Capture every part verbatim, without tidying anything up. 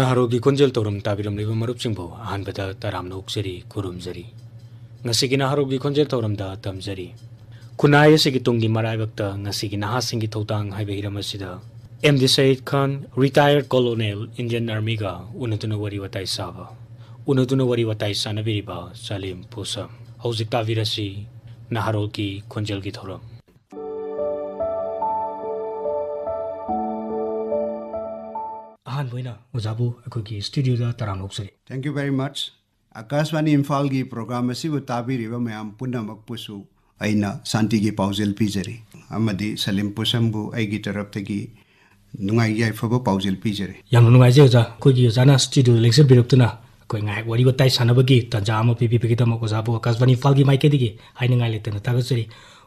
ꯅꯍꯥꯔꯣꯜꯒꯤ ꯈꯣꯟꯖꯦꯜ ꯊꯧꯔꯝ ꯇꯥꯕꯤꯔꯝꯂꯤꯕ ꯃꯔꯨꯞꯁꯤꯡꯕꯨ ꯑꯍꯥꯟꯕꯗ ꯇꯔꯥꯝꯅ ꯑꯣꯛꯆꯔꯤ, ꯈꯨꯔꯨꯝꯖꯔꯤ꯫ ꯉꯁꯤꯒꯤ ꯅꯍꯥꯔꯣꯜꯒꯤ ꯈꯣꯟꯖꯦꯜ ꯊꯧꯔꯝꯗ ꯇꯝꯖꯔꯤ꯫ ꯈꯨꯟꯅꯥꯏ ꯑꯁꯤꯒꯤ ꯇꯨꯡꯒꯤ ꯃꯔꯥꯏꯕꯛꯇ ꯉꯁꯤꯒꯤ ꯅꯍꯥꯁꯤꯡꯒꯤ ꯊꯧꯗꯥꯡ ꯍꯥꯏꯕ ꯍꯤꯔꯝ ꯑꯁꯤꯗ ꯑꯦꯝ ꯗꯤ ꯁꯌꯤꯗ ꯈꯥꯟ, retired colonel, Indian Army ꯒ ꯎꯅꯗꯨꯅ ꯋꯥꯔꯤ ꯋꯥꯇꯥꯏ ꯁꯥꯕ, ꯎꯅꯗꯨꯅ ꯋꯥꯔꯤ ꯋꯥꯇꯥꯏ ꯁꯥꯟꯅꯕꯤꯔꯤꯕ ꯁꯂꯤꯝ ꯄꯨꯁꯝ꯫ ꯍꯧꯖꯤꯛ ꯇꯥꯕꯤꯔꯁꯤ ꯅꯍꯥꯔꯣꯜꯒꯤ ꯈꯣꯟꯖꯦꯜꯒꯤ ꯊꯧꯔꯝ꯫ ꯑꯍꯥꯟꯕ ꯑꯣꯏꯅ ꯑꯣꯖꯥꯕꯨ ꯑꯩꯈꯣꯏꯒꯤ ꯁ꯭ꯇꯨꯗꯤꯑꯣꯗ ꯇꯔꯥꯝꯅ ꯑꯣꯛꯆꯔꯤ꯫ Thank you very much. ꯑꯀꯥꯁꯕꯥꯅꯤ ꯏꯝꯐꯥꯜꯒꯤ ꯄ꯭ꯔꯣꯒ꯭ꯔꯥꯝ ꯑꯁꯤꯕꯨ ꯇꯥꯕꯤꯔꯤꯕ ꯃꯌꯥꯝ ꯄꯨꯝꯅꯃꯛꯄꯨꯁꯨ ꯑꯩꯅ ꯁꯥꯟꯇꯤꯒꯤ ꯄꯥꯎꯖꯦꯜ ꯄꯤꯖꯔꯤ, ꯑꯃꯗꯤ ꯁꯂꯤꯝ ꯄꯨꯁꯝꯕꯨ ꯑꯩꯒꯤ ꯇꯔꯞꯇꯒꯤ ꯅꯨꯡꯉꯥꯏ ꯌꯥꯏꯐꯕ ꯄꯥꯎꯖꯦꯜ ꯄꯤꯖꯔꯤ꯫ ꯌꯥꯝꯅ ꯅꯨꯡꯉꯥꯏꯖꯩ ꯑꯣꯖꯥ, ꯑꯩꯈꯣꯏꯒꯤ ꯑꯣꯖꯥꯅ ꯁ꯭ꯇꯨꯗꯤꯑꯣꯗ ꯂꯦꯡꯁꯤꯟꯕꯤꯔꯛꯇꯨꯅ ꯑꯩꯈꯣꯏ ꯉꯥꯏꯍꯥꯛ ꯋꯥꯔꯤ ꯋꯥꯇꯥꯏ ꯁꯥꯟꯅꯕꯒꯤ ꯇꯥꯟꯖꯥ ꯑꯃ ꯄꯤꯕꯤꯕꯒꯤꯗꯃꯛ ꯑꯣꯖꯥꯕꯨ ꯑꯀꯥꯁꯕꯥꯅꯤ ꯏꯝꯐꯥꯜꯒꯤ ꯃꯥꯏꯀꯩꯗꯒꯤ ꯍꯥꯏꯅꯤꯡꯉꯥꯏ ꯂꯩꯇꯅ ꯊꯥꯒꯠꯆꯔꯤ꯫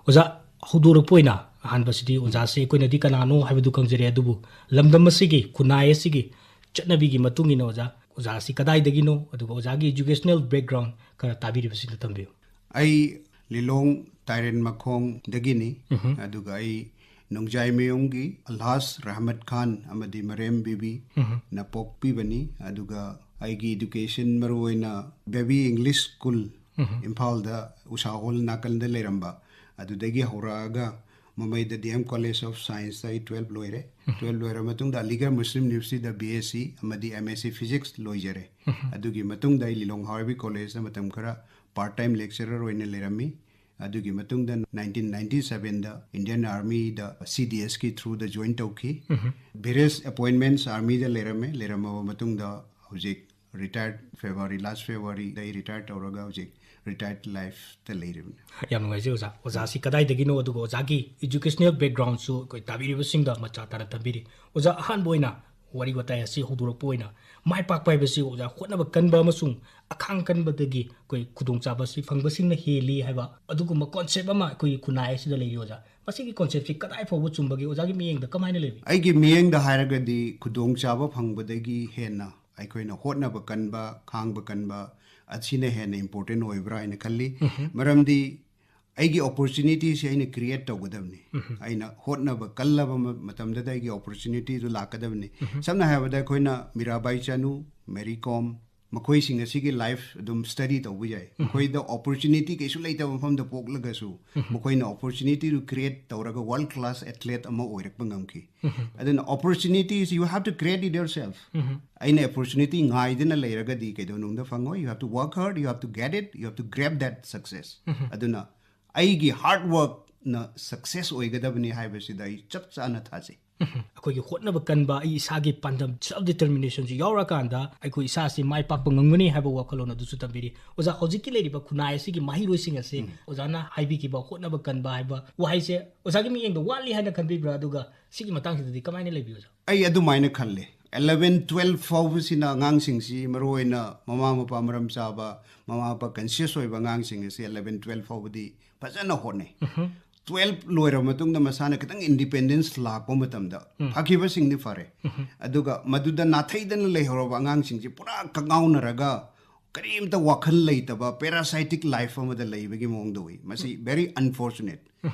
ꯑꯣꯖꯥ, ꯍꯧꯗꯣꯔꯛꯄ ꯑꯣꯏꯅ ꯑꯍꯥꯟꯕꯁꯤꯗꯤ ꯑꯣꯖꯥꯁꯦ ꯑꯩꯈꯣꯏꯅꯗꯤ ꯀꯅꯥꯅꯣ ꯍꯥꯏꯕꯗꯨ ꯈꯪꯖꯔꯦ, ꯑꯗꯨꯕꯨ ꯂꯝꯗꯝ ꯑꯁꯤꯒꯤ, ꯈꯨꯟꯅꯥꯏ ꯑꯁꯤꯒꯤ ꯆꯠꯅꯕꯤꯒꯤ ꯃꯇꯨꯡ ꯏꯟꯅ ꯑꯣꯖꯥ, ꯑꯣꯖꯥ ꯑꯁꯤ ꯀꯗꯥꯏꯗꯒꯤꯅꯣ, ꯑꯗꯨꯒ ꯑꯣꯖꯥꯒꯤ educational background ꯈꯔ ꯇꯥꯕꯤꯔꯤꯕꯁꯤꯡꯗ ꯊꯝꯕꯤꯌꯨ꯫ ꯑꯩ ꯂꯤꯂꯣꯡ ꯇꯥꯏꯔꯦꯟ ꯃꯈꯣꯡꯗꯒꯤꯅꯤ, ꯎꯝꯍꯨꯝ꯫ ꯑꯗꯨꯒ ꯑꯩ ꯅꯣꯡꯖꯥꯏꯃꯌꯨꯝꯒꯤ ꯑꯜꯍꯥꯖ ꯔꯍꯃꯠ ꯈꯥꯟ ꯑꯃꯗꯤ ꯃꯔꯦꯝ ꯕꯤꯕꯤ ꯎꯝꯍꯨꯝ꯫ ꯅ ꯄꯣꯛꯄꯤꯕꯅꯤ꯫ ꯑꯗꯨꯒ ꯑꯩꯒꯤ education ꯃꯔꯨꯑꯣꯏꯅ ꯕꯦꯕꯤ ꯏꯪꯂꯤꯁ ꯁ꯭ꯀꯨꯜ ꯎꯝꯍꯨꯝ꯫ ꯏꯝꯐꯥꯜꯗ ꯎꯁꯥ ꯍꯣꯜ ꯅꯥꯀꯟꯗ ꯂꯩꯔꯝꯕ, ꯑꯗꯨꯗꯒꯤ ꯍꯧꯔꯛꯑꯒ ꯃꯃꯩꯗ ꯗꯤ ꯑꯦꯝ ꯀꯣꯂꯦꯖ ꯑꯣꯐ ꯁꯥꯏꯟꯁꯇ ꯑꯩ ꯇꯨꯋꯦꯜꯐ ꯂꯣꯏꯔꯦ꯫ ꯎꯝꯍꯨꯝ꯫ ꯇꯨꯋꯦꯜꯐ ꯂꯣꯏꯔ ꯃꯇꯨꯡꯗ ꯑꯂꯤꯒꯔ ꯃꯨꯁꯂꯤꯝ ꯌꯨꯅꯤꯚꯔꯁꯤꯇꯤꯗ ꯕꯤ ꯑꯦꯁ ꯁꯤ ꯑꯃꯗꯤ ꯑꯦꯝ ꯑꯦꯁ ꯁꯤ ꯐꯤꯖꯤꯛꯁ ꯂꯣꯏꯖꯔꯦ꯫ ꯎꯝꯍꯨꯝ꯫ ꯑꯗꯨꯒꯤ ꯃꯇꯨꯡꯗ ꯑꯩ ꯂꯤꯂꯣꯡ ꯍꯥꯎ ꯑꯦꯕꯤ ꯀꯣꯂꯦꯖꯇ ꯃꯇꯝ ꯈꯔ part time lecturer ꯑꯣꯏꯅ ꯂꯩꯔꯝꯃꯤ꯫ ꯑꯗꯨꯒꯤ ꯃꯇꯨꯡꯗ ꯅꯥꯏꯟꯇꯤꯟ ꯅꯥꯏꯟꯇꯤ ꯁꯚꯦꯟꯗ Indian Armyꯗ C D Sꯀꯤ throughꯗ join ꯇꯧꯈꯤ꯫ ꯎꯝꯍꯨꯝ꯫ Various appointments Armyꯗ ꯂꯩꯔꯝꯃꯦ꯫ ꯂꯩꯔꯝꯃꯕ ꯃꯇꯨꯡꯗ ꯍꯧꯖꯤꯛ retired, February, last Februaryꯗ ꯑꯩ retire ꯇꯧꯔꯒ ꯍꯧꯖꯤꯛ retired lifeꯇ ꯂꯩꯔꯤꯕꯅꯤ꯫ ꯌꯥꯝ ꯅꯨꯡꯉꯥꯏꯖꯩ ꯑꯣꯖꯥ꯫ ꯑꯣꯖꯥꯁꯤ ꯀꯗꯥꯏꯗꯒꯤꯅꯣ, ꯑꯗꯨꯒ ꯑꯣꯖꯥꯒꯤ educational backgroundꯁꯨ ꯑꯩꯈꯣꯏ ꯇꯥꯕꯤꯔꯤꯕꯁꯤꯡꯗ ꯃꯆꯥ ꯇꯥꯅ ꯊꯝꯕꯤꯔꯤ꯫ ꯑꯣꯖꯥ, ꯑꯍꯥꯟꯕ ꯑꯣꯏꯅ ꯋꯥꯔꯤ ꯋꯥꯇꯥꯏ ꯑꯁꯤ ꯍꯧꯗꯣꯔꯛꯄ ꯑꯣꯏꯅ, ꯃꯥꯏ ꯄꯥꯛꯄ ꯍꯥꯏꯕꯁꯤ ꯑꯣꯖꯥ ꯍꯣꯠꯅꯕ ꯀꯟꯕ ꯑꯃꯁꯨꯡ ꯑꯈꯥꯡ ꯀꯟꯕꯗꯒꯤ ꯑꯩꯈꯣꯏ ꯈꯨꯗꯣꯡꯆꯥꯕ ꯑꯁꯤ ꯐꯪꯕꯁꯤꯡꯅ ꯍꯦꯜꯂꯤ ꯍꯥꯏꯕ ꯑꯗꯨꯒꯨꯝꯕ concept ꯑꯃ ꯑꯩꯈꯣꯏꯒꯤ ꯈꯨꯟꯅꯥꯏ ꯑꯁꯤꯗ ꯂꯩꯔꯤ ꯑꯣꯖꯥ꯫ ꯃꯁꯤꯒꯤ conceptꯁꯤ ꯀꯗꯥꯏ ꯐꯥꯎꯕ ꯆꯨꯝꯕꯒꯦ? ꯑꯣꯖꯥꯒꯤ ꯃꯤꯠꯌꯦꯡꯗ ꯀꯃꯥꯏꯅ ꯂꯩꯕꯤ? ꯑꯩꯒꯤ ꯃꯤꯠꯌꯦꯡꯗ ꯍꯥꯏꯔꯒꯗꯤ ꯈꯨꯗꯣꯡꯆꯥꯕ ꯐꯪꯕꯗꯒꯤ ꯍꯦꯟꯅ ꯑꯩꯈꯣꯏꯅ ꯍꯣꯠꯅꯕ ꯀꯟꯕ, ꯈꯥꯡꯕ ꯀꯟꯕ ꯑꯁꯤꯅ ꯍꯦꯟꯅ important ꯑꯣꯏꯕ꯭ꯔꯥ ꯍꯥꯏꯅ ꯈꯜꯂꯤ꯫ ꯎꯝꯍꯨꯝ꯫ ꯃꯔꯝꯗꯤ ꯑꯩꯒꯤ ꯑꯣꯄꯣꯔꯆꯨꯅꯤꯇꯤꯁꯦ ꯑꯩꯅ ꯀ꯭ꯔꯤꯌꯦꯠ ꯇꯧꯒꯗꯕꯅꯤ꯫ ꯑꯩꯅ ꯍꯣꯠꯅꯕ ꯀꯜꯂꯕ ꯃ-, ꯃꯇꯝꯗꯗ ꯑꯩꯒꯤ ꯑꯣꯄꯣꯔꯆꯨꯅꯤꯇꯤꯗꯨ ꯂꯥꯛꯀꯗꯕꯅꯤ꯫ ꯁꯝꯅ ꯍꯥꯏꯔꯕꯗ ꯑꯩꯈꯣꯏꯅ ꯃꯤꯔꯥꯕꯥꯏ ꯆꯅꯨ, ꯃꯦꯔꯤ ꯀꯣꯝ, ꯃꯈꯣꯏꯁꯤꯡ ꯑꯁꯤꯒꯤ ꯂꯥꯏꯐ ꯑꯗꯨꯝ ꯁ꯭ꯇꯗꯤ ꯇꯧꯕ ꯌꯥꯏ꯫ ꯃꯈꯣꯏꯗ ꯑꯣꯄꯣꯔꯆꯨꯅꯤꯇꯤ ꯀꯩꯁꯨ ꯂꯩꯇꯕ ꯃꯐꯝꯗ ꯄꯣꯛꯂꯒꯁꯨ ꯃꯈꯣꯏꯅ ꯑꯣꯄꯣꯔꯆꯨꯅꯤꯇꯤꯗꯨ ꯀ꯭ꯔꯤꯌꯦꯠ ꯇꯧꯔꯒ ꯋꯥꯔꯜ ꯀ꯭ꯂꯥꯁ ꯑꯦꯊꯂꯦꯠ ꯑꯃ ꯑꯣꯏꯔꯛꯄ ꯉꯝꯈꯤ꯫ ꯑꯗꯨꯅ opportunities, you have to create it yourself. ꯑꯩꯅ ꯑꯣꯄꯣꯔꯆꯨꯅꯤꯇꯤ ꯉꯥꯏꯗꯅ ꯂꯩꯔꯒꯗꯤ ꯀꯩꯗꯧꯅꯨꯡꯗ ꯐꯪꯉꯣꯏ꯫ You have to work hard, you have to get it, you have to grab that success. ꯑꯗꯨꯅ ꯑꯩꯒꯤ ꯍꯥꯔꯗ ꯋꯥꯔꯛꯅ ꯁꯛꯁꯦꯁ ꯑꯣꯏꯒꯗꯕꯅꯤ ꯍꯥꯏꯕꯁꯤꯗ ꯑꯩ ꯆꯞ ꯆꯥꯅ ꯊꯥꯖꯩ꯫ ꯑꯩꯈꯣꯏꯒꯤ ꯍꯣꯠꯅꯕ ꯀꯟꯕ, ꯑꯩ ꯏꯁꯥꯒꯤ ꯄꯥꯟꯗꯝ, ꯁꯦꯜꯐ ꯗꯤꯇꯔꯃꯤꯅꯦꯁꯟꯁꯤ ꯌꯥꯎꯔꯀꯥꯟꯗ ꯑꯩꯈꯣꯏ ꯏꯁꯥꯁꯤ ꯃꯥꯏ ꯄꯥꯛꯄ ꯉꯝꯒꯅꯤ ꯍꯥꯏꯕ ꯋꯥꯈꯜꯂꯣꯟ ꯑꯗꯨꯁꯨ ꯊꯝꯕꯤꯔꯤ꯫ ꯑꯣꯖꯥ, ꯍꯧꯖꯤꯛꯀꯤ ꯂꯩꯔꯤꯕ ꯈꯨꯟꯅꯥꯏ ꯑꯁꯤꯒꯤ ꯃꯍꯩꯔꯣꯏꯁꯤꯡ ꯑꯁꯤ ꯑꯣꯖꯥꯅ ꯍꯥꯏꯕꯤꯈꯤꯕ ꯍꯣꯠꯅꯕ ꯀꯟꯕ ꯍꯥꯏꯕ ꯋꯥꯍꯩꯁꯦ ꯑꯣꯖꯥꯒꯤ ꯃꯤꯠꯌꯦꯡꯗ ꯋꯥꯠꯂꯤ ꯍꯥꯏꯅ ꯈꯟꯕꯤꯕ꯭ꯔꯥ? ꯑꯗꯨꯒ ꯁꯤꯒꯤ ꯃꯇꯥꯡꯁꯤꯗꯗꯤ ꯀꯃꯥꯏꯅ ꯂꯩꯕꯤ, ꯑꯣꯖꯥ? ꯑꯩ ꯑꯗꯨꯃꯥꯏꯅ ꯈꯜꯂꯦ꯫ ꯑꯦꯂꯚꯦꯟ, ꯇꯨꯋꯦꯜꯐ ꯐꯥꯎꯕꯁꯤꯅ ꯑꯉꯥꯡꯁꯤꯡꯁꯤ, ꯃꯔꯨꯑꯣꯏꯅ ꯃꯃꯥ ꯃꯄꯥ ꯃꯔꯝ ꯆꯥꯕ, ꯃꯃꯥ ꯃꯄꯥ ꯀꯟꯁꯤꯌꯁ ꯑꯣꯏꯕ ꯑꯉꯥꯡꯁꯤꯡ ꯑꯁꯤ ꯑꯦꯂꯚꯦꯟ, ꯇꯨꯋꯦꯜꯐ ꯐꯥꯎꯕꯗꯤ ꯐꯖꯅ ꯍꯣꯠꯅꯩ꯫ ꯇꯨꯋꯦꯜꯐ ꯂꯣꯏꯔꯕ ꯃꯇꯨꯡꯗ ꯃꯁꯥꯅ ꯈꯤꯇꯪ ꯏꯟꯗꯤꯄꯦꯟꯗꯦꯟꯁ ꯂꯥꯛꯄ ꯃꯇꯝꯗ ꯐꯈꯤꯕꯁꯤꯡꯗꯤ ꯐꯔꯦ꯫ ꯑꯗꯨꯒ ꯃꯗꯨꯗ ꯅꯥꯊꯩꯗꯅ ꯂꯩꯍꯧꯔꯕ ꯑꯉꯥꯡꯁꯤꯡꯁꯤ ꯄꯨꯔꯥ ꯀꯉꯥꯎꯅꯔꯒ ꯀꯔꯤꯝꯇ ꯋꯥꯈꯜ ꯂꯩꯇꯕ ꯄꯦꯔꯥꯁꯥꯏꯇꯤꯛ ꯂꯥꯏꯐ ꯑꯃꯗ ꯂꯩꯕꯒꯤ ꯃꯑꯣꯡꯗ ꯎꯏ꯫ ꯃꯁꯤ very unfortunate꯫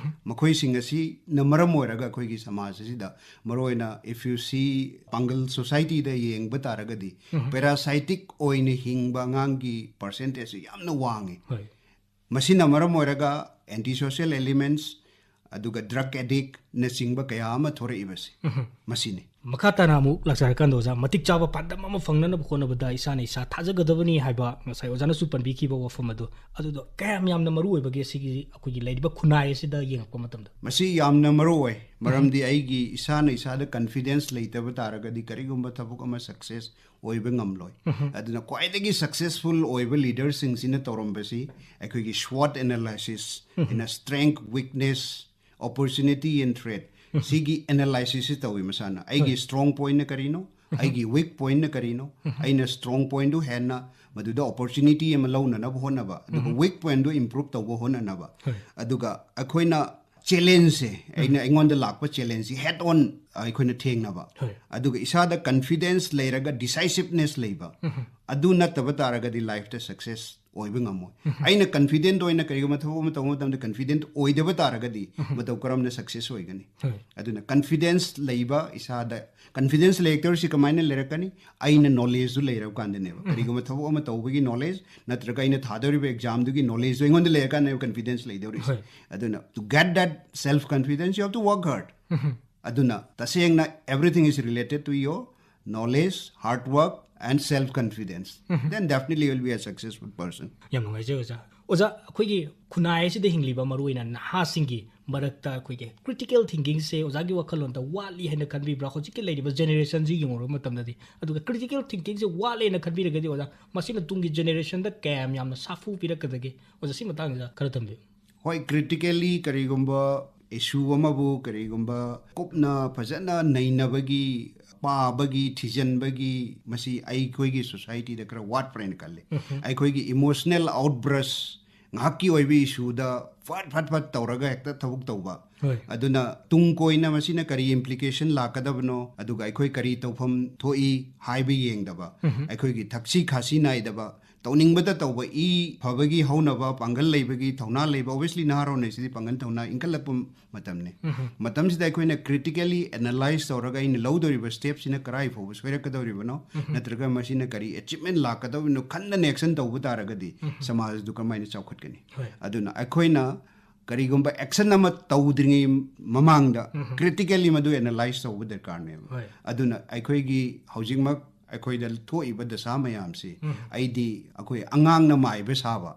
ꯃꯈꯣꯏꯁꯤꯡ ꯑꯁꯤꯅ ꯃꯔꯝ ꯑꯣꯏꯔꯒ ꯑꯩꯈꯣꯏꯒꯤ ꯁꯃꯥꯖ ꯑꯁꯤꯗ ꯃꯔꯨꯑꯣꯏꯅ if you see ꯄꯥꯡꯒꯜ ꯁꯣꯁꯥꯏꯇꯤꯗ ꯌꯦꯡꯕ ꯇꯥꯔꯒꯗꯤ ꯄꯦꯔꯥꯁꯥꯏꯇꯤꯛ ꯑꯣꯏꯅ ꯍꯤꯡꯕ ꯑꯉꯥꯡꯒꯤ ꯄꯥꯔꯁꯦꯟꯇꯦꯖꯁꯤ ꯌꯥꯝꯅ ꯋꯥꯡꯉꯤ꯫ ꯍꯣꯏ꯫ ꯃꯁꯤꯅ ꯃꯔꯝ ꯑꯣꯏꯔꯒ ꯑꯦꯟꯇꯤ ꯁꯣꯁꯤꯌꯦꯜ ꯑꯦꯂꯤꯃꯦꯟꯠꯁ, ꯑꯗꯨꯒ ꯗ꯭ꯔꯒ ꯑꯦꯗꯤꯛꯅꯆꯤꯡꯕ ꯀꯌꯥ ꯑꯃ ꯊꯣꯔꯛꯏꯕꯁꯤ ꯃꯁꯤꯅꯤ꯫ ꯃꯈꯥ ꯇꯥꯅ ꯑꯃꯨꯛ ꯂꯥꯛꯆꯔꯀꯥꯟꯗ ꯑꯣꯖꯥ, ꯃꯇꯤꯛ ꯆꯥꯕ ꯄꯥꯟꯗꯝ ꯑꯃ ꯐꯪꯅꯅꯕ ꯍꯣꯠꯅꯕꯗ ꯏꯁꯥꯅ ꯏꯁꯥ ꯊꯥꯖꯒꯗꯕꯅꯤ ꯍꯥꯏꯕ ꯉꯁꯥꯏ ꯑꯣꯖꯥꯅꯁꯨ ꯄꯟꯕꯤꯈꯤꯕ ꯋꯥꯐꯝ ꯑꯗꯨ, ꯑꯗꯨꯗꯣ ꯀꯌꯥꯝ ꯌꯥꯝꯅ ꯃꯔꯨ ꯑꯣꯏꯕꯒꯦ ꯁꯤꯒꯤ ꯑꯩꯈꯣꯏꯒꯤ ꯂꯩꯔꯤꯕ ꯈꯨꯟꯅꯥꯏ ꯑꯁꯤꯗ ꯌꯦꯡꯉꯛꯄ ꯃꯇꯝꯗ? ꯃꯁꯤ ꯌꯥꯝꯅ ꯃꯔꯨ ꯑꯣꯏ, ꯃꯔꯝꯗꯤ ꯑꯩꯒꯤ ꯏꯁꯥꯅ ꯏꯁꯥꯗ ꯀꯟꯐꯤꯗꯦꯟꯁ ꯂꯩꯇꯕ ꯇꯥꯔꯒꯗꯤ ꯀꯔꯤꯒꯨꯝꯕ ꯊꯕꯛ ꯑꯃ ꯁꯛꯁꯦꯁ ꯑꯣꯏꯕ ꯉꯝꯂꯣꯏ꯫ ꯑꯗꯨꯅ ꯈ꯭ꯋꯥꯏꯗꯒꯤ ꯁꯛꯁꯦꯁꯐꯨꯜ ꯑꯣꯏꯕ ꯂꯤꯗꯔꯁꯤꯡꯁꯤꯅ ꯇꯧꯔꯝꯕꯁꯤ ꯑꯩꯈꯣꯏꯒꯤ SWOT analysis, ꯑꯩꯅ strength, weakness, opportunity and threat, ꯁꯤꯒꯤ ꯑꯦꯅꯥꯂꯥꯏꯁꯤꯁꯁꯤ ꯇꯧꯏ ꯃꯁꯥꯅ꯫ ꯑꯩꯒꯤ ꯁ꯭ꯇꯔꯣꯡ ꯄꯣꯏꯟꯠꯅ ꯀꯔꯤꯅꯣ, ꯑꯩꯒꯤ ꯋꯤꯛ ꯄꯣꯏꯟꯠꯅ ꯀꯔꯤꯅꯣ, ꯑꯩꯅ ꯁ꯭ꯇꯔꯣꯡ ꯄꯣꯏꯟꯠꯗꯨ ꯍꯦꯟꯅ ꯃꯗꯨꯗ ꯑꯣꯄꯣꯔꯆꯨꯅꯤꯇꯤ ꯑꯃ ꯂꯧꯅꯅꯕ ꯍꯣꯠꯅꯕ, ꯑꯗꯨꯒ ꯋꯤꯛ ꯄꯣꯏꯟꯠꯗꯨ ꯏꯝꯄ꯭ꯔꯨꯞ ꯇꯧꯕ ꯍꯣꯠꯅꯅꯕ, ꯑꯗꯨꯒ ꯑꯩꯈꯣꯏꯅ ꯆꯦꯂꯦꯟꯖꯁꯦ, ꯑꯩꯅ, ꯑꯩꯉꯣꯟꯗ ꯂꯥꯛꯄ ꯆꯦꯂꯦꯟꯖꯁꯤ ꯍꯦꯗ ꯑꯣꯟ ꯑꯩꯈꯣꯏꯅ ꯊꯦꯡꯅꯕ, ꯍꯣꯏ꯫ ꯑꯗꯨꯒ ꯏꯁꯥꯗ ꯀꯟꯐꯤꯗꯦꯟꯁ ꯂꯩꯔꯒ ꯗꯤꯁꯥꯏꯁꯤꯞꯅꯦꯁ ꯂꯩꯕ, ꯑꯗꯨ ꯅꯠꯇꯕ ꯇꯥꯔꯒꯗꯤ ꯂꯥꯏꯐꯇ ꯁꯛꯁꯦꯁ ꯑꯣꯏꯕ ꯉꯝꯃꯣꯏ꯫ ꯑꯩꯅ ꯀꯟꯐꯤꯗꯦꯟꯠ ꯑꯣꯏꯅ ꯀꯔꯤꯒꯨꯝꯕ ꯊꯕꯛ ꯑꯃ ꯇꯧꯕ ꯃꯇꯝꯗ ꯀꯟꯐꯤꯗꯦꯟꯠ ꯑꯣꯏꯗꯕ ꯇꯥꯔꯒꯗꯤ ꯃꯇꯧ ꯀꯔꯝꯅ ꯁꯛꯁꯦꯁ ꯑꯣꯏꯒꯅꯤ? ꯍꯣꯏ꯫ ꯑꯗꯨꯅ ꯀꯟꯐꯤꯗꯦꯟꯁ ꯂꯩꯕ, ꯏꯁꯥꯗ ꯀꯟꯐꯤꯗꯦꯟꯁ ꯂꯩꯔꯛꯇꯧꯔꯤꯁꯤ ꯀꯃꯥꯏꯅ ꯂꯩꯔꯛꯀꯅꯤ? ꯑꯩꯅ ꯅꯣꯂꯦꯖꯇꯨ ꯂꯩꯔꯕ ꯀꯥꯟꯗꯅꯦꯕ꯫ ꯀꯔꯤꯒꯨꯝꯕ ꯊꯕꯛ ꯑꯃ ꯇꯧꯕꯒꯤ ꯅꯣꯂꯦꯖ ꯅꯠꯇ꯭ꯔꯒ ꯑꯩꯅ ꯊꯥꯗꯧꯔꯤꯕ ꯑꯦꯛꯖꯥꯝꯗꯨꯒꯤ ꯅꯣꯂꯦꯖꯇꯨ ꯑꯩꯉꯣꯟꯗ ꯂꯩꯔꯀꯥꯟꯗꯅꯦꯕ ꯀꯟꯐꯤꯗꯦꯟꯁ ꯂꯩꯗꯧꯔꯤꯁꯦ꯫ ꯍꯣꯏ꯫ ꯑꯗꯨꯅ to get that self confidence you have to work hard. ꯑꯗꯨꯅ ꯇꯁꯦꯡꯅ everything is related to your knowledge, hard work and self confidence. Then definitely you will be a successful person. ꯌꯥꯝ ꯅꯨꯡꯉꯥꯏꯖꯩ ꯑꯣꯖꯥ꯫ ꯑꯣꯖꯥ, ꯑꯩꯈꯣꯏꯒꯤ ꯈꯨꯟꯅꯥꯏ ꯑꯁꯤꯗ ꯍꯤꯡꯂꯤꯕ ꯃꯔꯨꯑꯣꯏꯅ ꯅꯍꯥꯁꯤꯡꯒꯤ ꯃꯔꯛꯇ ꯑꯩꯈꯣꯏꯒꯤ ꯀ꯭ꯔꯤꯇꯤꯀꯦꯜ ꯊꯤꯡꯀꯤꯡꯁꯦ ꯑꯣꯖꯥꯒꯤ ꯋꯥꯈꯜꯂꯣꯟꯗ ꯋꯥꯠꯂꯤ ꯍꯥꯏꯅ ꯈꯟꯕꯤꯕ꯭ꯔꯥ? ꯍꯧꯖꯤꯛꯀꯤ ꯂꯩꯔꯤꯕ ꯖꯦꯅꯦꯔꯦꯁꯟꯁꯤ ꯌꯦꯡꯉꯨꯔꯕ ꯃꯇꯝꯗꯗꯤ, ꯑꯗꯨꯒ ꯀ꯭ꯔꯤꯇꯤꯀꯦꯜ ꯊꯤꯡꯀꯤꯡꯁꯦ ꯋꯥꯠꯂꯦꯅ ꯈꯟꯕꯤꯔꯒꯗꯤ ꯑꯣꯖꯥ, ꯃꯁꯤꯅ ꯇꯨꯡꯒꯤ ꯖꯦꯅꯦꯔꯦꯁꯟꯗ ꯀꯌꯥꯝ ꯌꯥꯝꯅ ꯁꯥꯐꯨ ꯄꯤꯔꯛꯀꯗꯒꯦ? ꯑꯣꯖꯥ, ꯁꯤ ꯃꯇꯥꯡꯁꯤꯗ ꯈꯔ ꯊꯝꯕꯤꯌꯨ꯫ ꯍꯣꯏ, ꯀ꯭ꯔꯤꯇꯤꯀꯦꯜꯂꯤ ꯀꯔꯤꯒꯨꯝꯕ ꯏꯁꯨ ꯑꯃꯕꯨ ꯀꯔꯤꯒꯨꯝꯕ ꯀꯨꯞꯅ ꯐꯖꯅ ꯅꯩꯅꯕꯒꯤ, ꯄꯥꯕꯒꯤ, ꯊꯤꯖꯤꯟꯕꯒꯤ ꯃꯁꯤ ꯑꯩꯈꯣꯏꯒꯤ ꯁꯣꯁꯥꯏꯇꯤꯗ ꯈꯔ ꯋꯥꯠꯄ꯭ꯔꯥ ꯍꯥꯏꯅ ꯈꯜꯂꯤ꯫ ꯑꯩꯈꯣꯏꯒꯤ ꯏꯃꯣꯁꯅꯦꯜ ꯑꯥꯎꯠꯕ꯭ꯔꯁ, ꯉꯥꯏꯍꯥꯛꯀꯤ ꯑꯣꯏꯕ ꯏꯁꯨꯗ ꯐꯠ ꯐꯠ ꯐꯠ ꯇꯧꯔꯒ ꯍꯦꯛꯇ ꯊꯕꯛ ꯇꯧꯕ꯫ ꯍꯣꯏ꯫ ꯑꯗꯨꯅ ꯇꯨꯡ ꯀꯣꯏꯅ ꯃꯁꯤꯅ ꯀꯔꯤ ꯏꯝꯄ꯭ꯂꯤꯀꯦꯁꯟ ꯂꯥꯛꯀꯗꯕꯅꯣ, ꯑꯗꯨꯒ ꯑꯩꯈꯣꯏ ꯀꯔꯤ ꯇꯧꯐꯝ ꯊꯣꯛꯏ ꯍꯥꯏꯕ ꯌꯦꯡꯗꯕ, ꯑꯩꯈꯣꯏꯒꯤ ꯊꯛꯁꯤ ꯈꯥꯁꯤ ꯅꯥꯏꯗꯕ, ꯇꯧꯅꯤꯡꯕꯗ ꯇꯧꯕ, ꯏ ꯐꯕꯒꯤ ꯍꯧꯅꯕ, ꯄꯥꯡꯒꯜ ꯂꯩꯕꯒꯤ ꯊꯧꯅꯥ ꯂꯩꯕ, obviously ꯅꯍꯥꯔꯣꯟ ꯍꯥꯏꯁꯤꯗꯤ ꯄꯥꯡꯒꯜ ꯊꯧꯅꯥ ꯏꯟꯈꯠꯂꯛꯄ ꯃꯇꯝꯅꯤ꯫ ꯃꯇꯝꯁꯤꯗ ꯑꯩꯈꯣꯏꯅ ꯀ꯭ꯔꯤꯇꯤꯀꯦꯜꯂꯤ ꯑꯦꯅꯥꯂꯥꯏꯁ ꯇꯧꯔꯒ ꯑꯩꯅ ꯂꯧꯗꯧꯔꯤꯕ ꯁ꯭ꯇꯦꯞꯁꯤꯅ ꯀꯔꯥꯏ ꯐꯥꯎꯕ ꯁꯣꯏꯔꯛꯀꯗꯧꯔꯤꯕꯅꯣ, ꯅꯠꯇ꯭ꯔꯒ ꯃꯁꯤꯅ ꯀꯔꯤ ꯑꯦꯆꯤꯞꯃꯦꯟ ꯂꯥꯛꯀꯗꯧꯔꯤꯕꯅꯣ ꯈꯟꯗꯅ ꯑꯦꯛꯁꯟ ꯇꯧꯕ ꯇꯥꯔꯒꯗꯤ ꯁꯃꯥꯖꯗꯨ ꯀꯃꯥꯏꯅ ꯆꯥꯎꯈꯠꯀꯅꯤ? ꯍꯣꯏ꯫ ꯑꯗꯨꯅ ꯑꯩꯈꯣꯏꯅ ꯀꯔꯤꯒꯨꯝꯕ ꯑꯦꯛꯁꯟ ꯑꯃ ꯇꯧꯗ꯭ꯔꯤꯉꯩ ꯃꯃꯥꯡꯗ ꯀ꯭ꯔꯤꯇꯤꯀꯦꯜꯂꯤ ꯃꯗꯨ ꯑꯦꯅꯥꯂꯥꯏꯁ ꯇꯧꯕ ꯗꯔꯀꯥꯔꯅꯦꯕ꯫ ꯍꯣꯏ꯫ ꯑꯗꯨꯅ ꯑꯩꯈꯣꯏꯒꯤ ꯍꯧꯖꯤꯛꯃꯛ ꯑꯩꯈꯣꯏꯗ ꯊꯣꯛꯏꯕ ꯗꯁꯥ ꯃꯌꯥꯝꯁꯤ ꯑꯩꯗꯤ ꯑꯩꯈꯣꯏ ꯑꯉꯥꯡꯅ ꯃꯥꯏꯕ ꯁꯥꯕ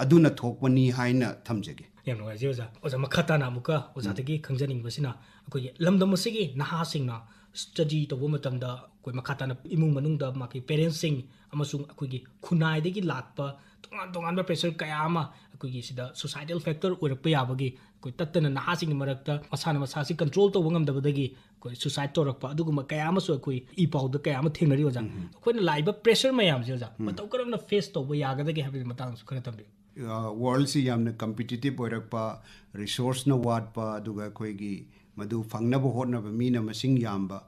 ꯑꯗꯨꯅ ꯊꯣꯛꯄꯅꯤ ꯍꯥꯏꯅ ꯊꯝꯖꯒꯦ꯫ ꯌꯥꯝ ꯅꯨꯡꯉꯥꯏꯖꯩ ꯑꯣꯖꯥ꯫ ꯑꯣꯖꯥ, ꯃꯈꯥ ꯇꯥꯅ ꯑꯃꯨꯛꯀ ꯑꯣꯖꯥꯗꯒꯤ ꯈꯪꯖꯅꯤꯡꯕꯁꯤꯅ, ꯑꯩꯈꯣꯏꯒꯤ ꯂꯝꯗꯝ ꯑꯁꯤꯒꯤ ꯅꯍꯥꯁꯤꯡꯅ ꯁ꯭ꯇꯗꯤ ꯇꯧꯕ ꯃꯇꯝꯗ ꯑꯩꯈꯣꯏ ꯃꯈꯥ ꯇꯥꯅ ꯏꯃꯨꯡ ꯃꯅꯨꯡꯗ ꯃꯥꯒꯤ ꯄꯦꯔꯦꯟꯁꯁꯤꯡ ꯑꯃꯁꯨꯡ ꯑꯩꯈꯣꯏꯒꯤ ꯈꯨꯟꯅꯥꯏꯗꯒꯤ ꯂꯥꯛꯄ ꯇꯣꯉꯥꯟ ꯇꯣꯉꯥꯟꯕ ꯄ꯭ꯔꯦꯁꯔ ꯀꯌꯥ ꯑꯃ ꯑꯩꯈꯣꯏꯒꯤ ꯁꯤꯗ ꯁꯨꯁꯥꯏꯗꯦꯜ ꯐꯦꯛꯇꯔ ꯑꯣꯏꯔꯛꯄ ꯌꯥꯕꯒꯤ, ꯑꯩꯈꯣꯏ ꯇꯠꯇꯅ ꯅꯍꯥꯁꯤꯡꯒꯤ ꯃꯔꯛꯇ ꯃꯁꯥꯅ ꯃꯁꯥꯁꯤ ꯀꯟꯇ꯭ꯔꯣꯜ ꯇꯧꯕ ꯉꯝꯗꯕꯗꯒꯤ ꯑꯩꯈꯣꯏ ꯁꯨꯁꯥꯏꯗ ꯇꯧꯔꯛꯄ ꯑꯗꯨꯒꯨꯝꯕ ꯀꯌꯥ ꯑꯃꯁꯨ ꯑꯩꯈꯣꯏ ꯏ ꯄꯥꯎꯗ ꯀꯌꯥ ꯑꯃ ꯊꯦꯡꯅꯔꯤ ꯑꯣꯖꯥ꯫ ꯑꯩꯈꯣꯏꯅ ꯂꯥꯛꯏꯕ ꯄ꯭ꯔꯦꯁꯔ ꯃꯌꯥꯝꯁꯦ ꯑꯣꯖꯥ, ꯃꯇꯧ ꯀꯔꯝꯅ ꯐꯦꯁ ꯇꯧꯕ ꯌꯥꯒꯗꯒꯦ ꯍꯥꯏꯕꯒꯤ ꯃꯇꯥꯡꯗꯁꯨ ꯈꯔ ꯊꯝꯕꯤꯌꯨ꯫ ꯋꯥꯔꯜꯁꯤ ꯌꯥꯝꯅ ꯀꯝꯄꯤꯇꯤꯇꯤꯞ ꯑꯣꯏꯔꯛꯄ, ꯔꯤꯁꯣꯔꯁꯅ ꯋꯥꯠꯄ, ꯑꯗꯨꯒ ꯑꯩꯈꯣꯏꯒꯤ ꯃꯗꯨ ꯐꯪꯅꯕ ꯍꯣꯠꯅꯕ ꯃꯤꯅ ꯃꯁꯤꯡ ꯌꯥꯝꯕ,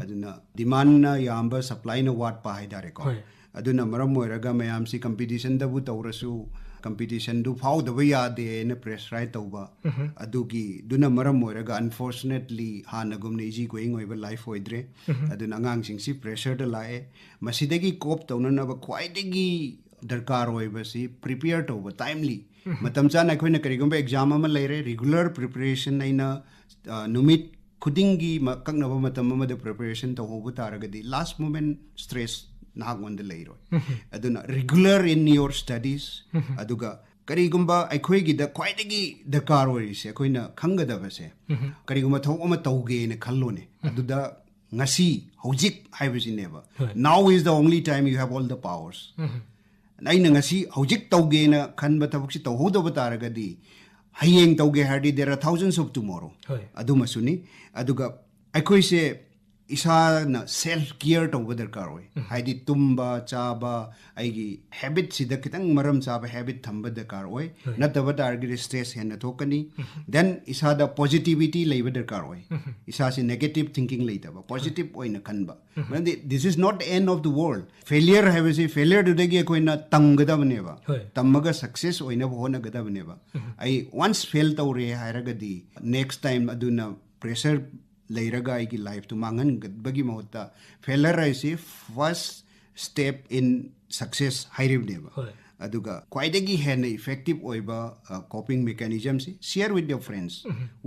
ꯑꯗꯨꯅ ꯗꯤꯃꯥꯟꯅ ꯌꯥꯝꯕ, ꯁꯄ꯭ꯂꯥꯏꯅ ꯋꯥꯠꯄ ꯍꯥꯏꯇꯥꯔꯦꯀꯣ꯫ ꯍꯣꯏ꯫ ꯑꯗꯨꯅ ꯃꯔꯝ ꯑꯣꯏꯔꯒ ꯃꯌꯥꯝꯁꯤ ꯀꯝꯄꯤꯇꯤꯁꯟꯗꯕꯨ ꯇꯧꯔꯁꯨ ꯀꯝꯄꯤꯇꯤꯁꯟꯗꯨ ꯐꯥꯎꯗꯕ ꯌꯥꯗꯦꯅ ꯄ꯭ꯔꯦꯁꯔꯥꯏ ꯇꯧꯕ, ꯑꯗꯨꯒꯤꯗꯨꯅ ꯃꯔꯝ ꯑꯣꯏꯔꯒ ꯑꯟꯐꯣꯔꯆꯨꯅꯦꯠꯂꯤ ꯍꯥꯟꯅꯒꯨꯝꯅ ꯏꯖꯤ ꯒꯣꯌꯤꯡ ꯑꯣꯏꯕ ꯂꯥꯏꯐ ꯑꯣꯏꯗ꯭ꯔꯦ꯫ ꯑꯗꯨꯅ ꯑꯉꯥꯡꯁꯤꯡꯁꯤ ꯄ꯭ꯔꯦꯁꯔꯗ ꯂꯥꯛꯑꯦ꯫ ꯃꯁꯤꯗꯒꯤ ꯀꯣꯞ ꯇꯧꯅꯅꯕ ꯈ꯭ꯋꯥꯏꯗꯒꯤ ꯗꯔꯀꯥꯔ ꯑꯣꯏꯕꯁꯤ ꯄ꯭ꯔꯤꯄꯦꯌꯔ ꯇꯧꯕ ꯇꯥꯏꯝꯂꯤ꯫ ꯃꯇꯝ ꯆꯥꯅ ꯑꯩꯈꯣꯏꯅ ꯀꯔꯤꯒꯨꯝꯕ ꯑꯦꯛꯖꯥꯝ ꯑꯃ ꯂꯩꯔꯦ, ꯔꯤꯒꯨꯂꯔ ꯄ꯭ꯔꯤꯄꯦꯔꯦꯁꯟ ꯑꯩꯅ ꯑ, ꯅꯨꯃꯤꯠ ꯈꯨꯗꯤꯡꯒꯤ ꯃ-, ꯑꯀꯛꯅꯕ ꯃꯇꯝ ꯑꯃꯗ ꯄ꯭ꯔꯤꯄꯦꯔꯦꯁꯟ ꯇꯧꯍꯧꯕ ꯇꯥꯔꯒꯗꯤ ꯂꯥꯁ ꯃꯣꯃꯦꯟ ꯁ꯭ꯇ꯭ꯔꯦꯁ ꯅꯍꯥꯛꯉꯣꯟꯗ ꯂꯩꯔꯣꯏ꯫ ꯑꯗꯨꯅ regular in your studies, ꯑꯗꯨꯒ ꯀꯔꯤꯒꯨꯝꯕ ꯑꯩꯈꯣꯏꯒꯤꯗ ꯈ꯭ꯋꯥꯏꯗꯒꯤ ꯗꯔꯀꯥꯔ ꯑꯣꯏꯔꯤꯁꯦ ꯑꯩꯈꯣꯏꯅ ꯈꯪꯒꯗꯕꯁꯦ, ꯀꯔꯤꯒꯨꯝꯕ ꯊꯕꯛ ꯑꯃ ꯇꯧꯒꯦꯅ ꯈꯜꯂꯣꯅꯦ, ꯑꯗꯨꯗ ꯉꯁꯤ, ꯍꯧꯖꯤꯛ ꯍꯥꯏꯕꯁꯤꯅꯦꯕ꯫ Now is the only time you have all the powers. ꯑꯩꯅ ꯉꯁꯤ ꯍꯧꯖꯤꯛ ꯇꯧꯒꯦꯅ ꯈꯟꯕ ꯊꯕꯛꯁꯤ ꯇꯧꯍꯧꯗꯕ ꯇꯥꯔꯒꯗꯤ ꯍꯌꯦꯡ ꯇꯧꯒꯦ ꯍꯥꯏꯔꯗꯤ there are thousands of tomorrow. ꯍꯣꯏ꯫ ꯑꯗꯨꯃꯁꯨꯅꯤ꯫ ꯑꯗꯨꯒ ꯑꯩꯈꯣꯏꯁꯦ ꯏꯁꯥꯅ ꯁꯦꯜꯐ ꯀꯤꯌꯔ ꯇꯧꯕ ꯗꯔꯀꯥꯔ ꯑꯣꯏ꯫ ꯍꯥꯏꯗꯤ ꯇꯨꯝꯕ, ꯆꯥꯕ, ꯑꯩꯒꯤ ꯍꯦꯕꯤꯠꯁꯤꯗ ꯈꯤꯇꯪ ꯃꯔꯝ ꯆꯥꯕ ꯍꯦꯕꯤꯠ ꯊꯝꯕ ꯗꯔꯀꯥꯔ ꯑꯣꯏ꯫ ꯍꯣꯏ꯫ ꯅꯠꯇꯕ ꯇꯥꯔꯒꯗꯤ ꯁ꯭ꯇ꯭ꯔꯦꯁ ꯍꯦꯟꯅ ꯊꯣꯛꯀꯅꯤ꯫ ꯗꯦꯟ ꯏꯁꯥꯗ ꯄꯣꯖꯤꯇꯤꯚꯤꯇꯤ ꯂꯩꯕ ꯗꯔꯀꯥꯔ ꯑꯣꯏ꯫ ꯏꯁꯥꯁꯤ ꯅꯦꯒꯦꯇꯤꯚ ꯊꯤꯡꯀꯤꯡ ꯂꯩꯇꯕ, ꯄꯣꯖꯤꯇꯤꯚ ꯑꯣꯏꯅ ꯈꯟꯕ꯫ ꯃꯔꯝꯗꯤ this is not the end of the world. Failure ꯍꯥꯏꯕꯁꯤ ꯐꯦꯂꯤꯌꯔꯗꯨꯗꯒꯤ ꯑꯩꯈꯣꯏꯅ ꯇꯝꯒꯗꯕꯅꯦꯕ꯫ ꯍꯣꯏ꯫ ꯇꯝꯃꯒ ꯁꯛꯁꯦꯁ ꯑꯣꯏꯅꯕ ꯍꯣꯠꯅꯒꯗꯕꯅꯦꯕ꯫ ꯑꯩ ꯋꯥꯟꯁ ꯐꯦꯜ ꯇꯧꯔꯦ ꯍꯥꯏꯔꯒꯗꯤ ꯅꯦꯛꯁ ꯇꯥꯏꯝ ꯑꯗꯨꯅ ꯄ꯭ꯔꯦꯁꯔ ꯂꯩꯔꯒ ꯑꯩꯒꯤ ꯂꯥꯏꯐꯇꯨ ꯃꯥꯡꯍꯟꯕꯒꯤ ꯃꯍꯨꯠꯇ ꯐꯦꯂꯤꯌꯔ ꯍꯥꯏꯁꯤ ꯐꯥꯔꯁ ꯁ꯭ꯇꯦꯞ ꯏꯟ ꯁꯛꯁꯦꯁ ꯍꯥꯏꯔꯤꯕꯅꯦꯕ꯫ ꯍꯣꯏ꯫ ꯑꯗꯨꯒ ꯈ꯭ꯋꯥꯏꯗꯒꯤ ꯍꯦꯟꯅ ꯏꯐꯦꯛꯇꯤꯚ ꯑꯣꯏꯕ coping ꯃꯦꯀꯥꯅꯤꯖꯝꯁꯤ share with your friends,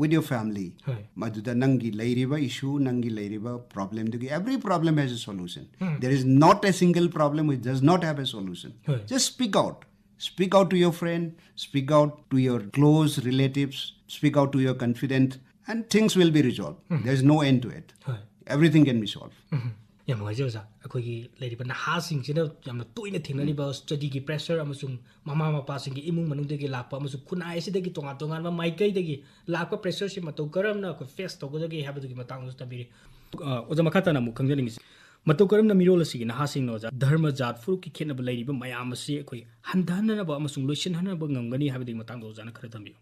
with your family. ꯍꯣꯏ꯫ ꯃꯗꯨꯗ ꯅꯪꯒꯤ ꯂꯩꯔꯤꯕ ꯏꯁꯨ, ꯅꯪꯒꯤ ꯂꯩꯔꯤꯕ ꯄ꯭ꯔꯣꯕ꯭ꯂꯦꯝꯗꯨꯒꯤ, every problem has a solution. There is not a single problem which does not have a solution. ꯍꯣꯏ꯫ Just speak out. Speak out to your friend, speak out to your close relatives, speak out to your confidant, and things will be resolved. There is no end to it. ꯍꯣꯏ꯫ Everything can be solved. ꯌꯥꯝ ꯅꯨꯡꯉꯥꯏꯖꯩ ꯑꯣꯖꯥ꯫ ꯑꯩꯈꯣꯏꯒꯤ ꯂꯩꯔꯤꯕ ꯅꯍꯥꯁꯤꯡꯁꯤꯅ ꯌꯥꯝꯅ ꯇꯣꯏꯅ ꯊꯦꯡꯅꯔꯤꯕ ꯁ꯭ꯇꯗꯤꯒꯤ pressure ꯑꯃꯁꯨꯡ ꯃꯃꯥ ꯃꯄꯥꯁꯤꯡꯒꯤ ꯏꯃꯨꯡ ꯃꯅꯨꯡꯗꯒꯤ ꯂꯥꯛꯄ ꯑꯃꯁꯨꯡ ꯈꯨꯟꯅꯥꯏ ꯑꯁꯤꯗꯒꯤ ꯇꯣꯉꯥꯟ ꯇꯣꯉꯥꯟꯕ ꯃꯥꯏꯀꯩꯗꯒꯤ ꯂꯥꯛꯄ ꯄ꯭ꯔꯦꯁꯔꯁꯤ ꯃꯇꯧ ꯀꯔꯝꯅ ꯑꯩꯈꯣꯏ ꯐꯦꯁ ꯇꯧꯒꯗꯒꯦ ꯍꯥꯏꯕꯗꯨꯒꯤ ꯃꯇꯥꯡꯗꯁꯨ ꯊꯝꯕꯤꯔꯤ꯫ ꯑ, ꯑꯣꯖꯥ, ꯃꯈꯥ ꯇꯥꯅ ꯑꯃꯨꯛ ꯈꯪꯖꯅꯤꯡꯉꯤꯁꯤ, ꯃꯇꯧ ꯀꯔꯝꯅ ꯃꯤꯔꯣꯜ ꯑꯁꯤꯒꯤ ꯅꯍꯥꯁꯤꯡꯅ, ꯑꯣꯖꯥ, ꯙꯔꯃ, ꯖꯥꯠ, ꯐꯨꯔꯨꯞꯀꯤ ꯈꯦꯠꯅꯕ ꯂꯩꯔꯤꯕ ꯃꯌꯥꯝ ꯑꯁꯤ ꯑꯩꯈꯣꯏ ꯍꯟꯊꯍꯟꯅꯅꯕ ꯑꯃꯁꯨꯡ ꯂꯣꯏꯁꯤꯟꯍꯟꯅꯕ ꯉꯝꯒꯅꯤ ꯍꯥꯏꯕꯗꯨꯒꯤ ꯃꯇꯥꯡꯗ ꯑꯣꯖꯥꯅ ꯈꯔ ꯊꯝꯕꯤꯌꯨ꯫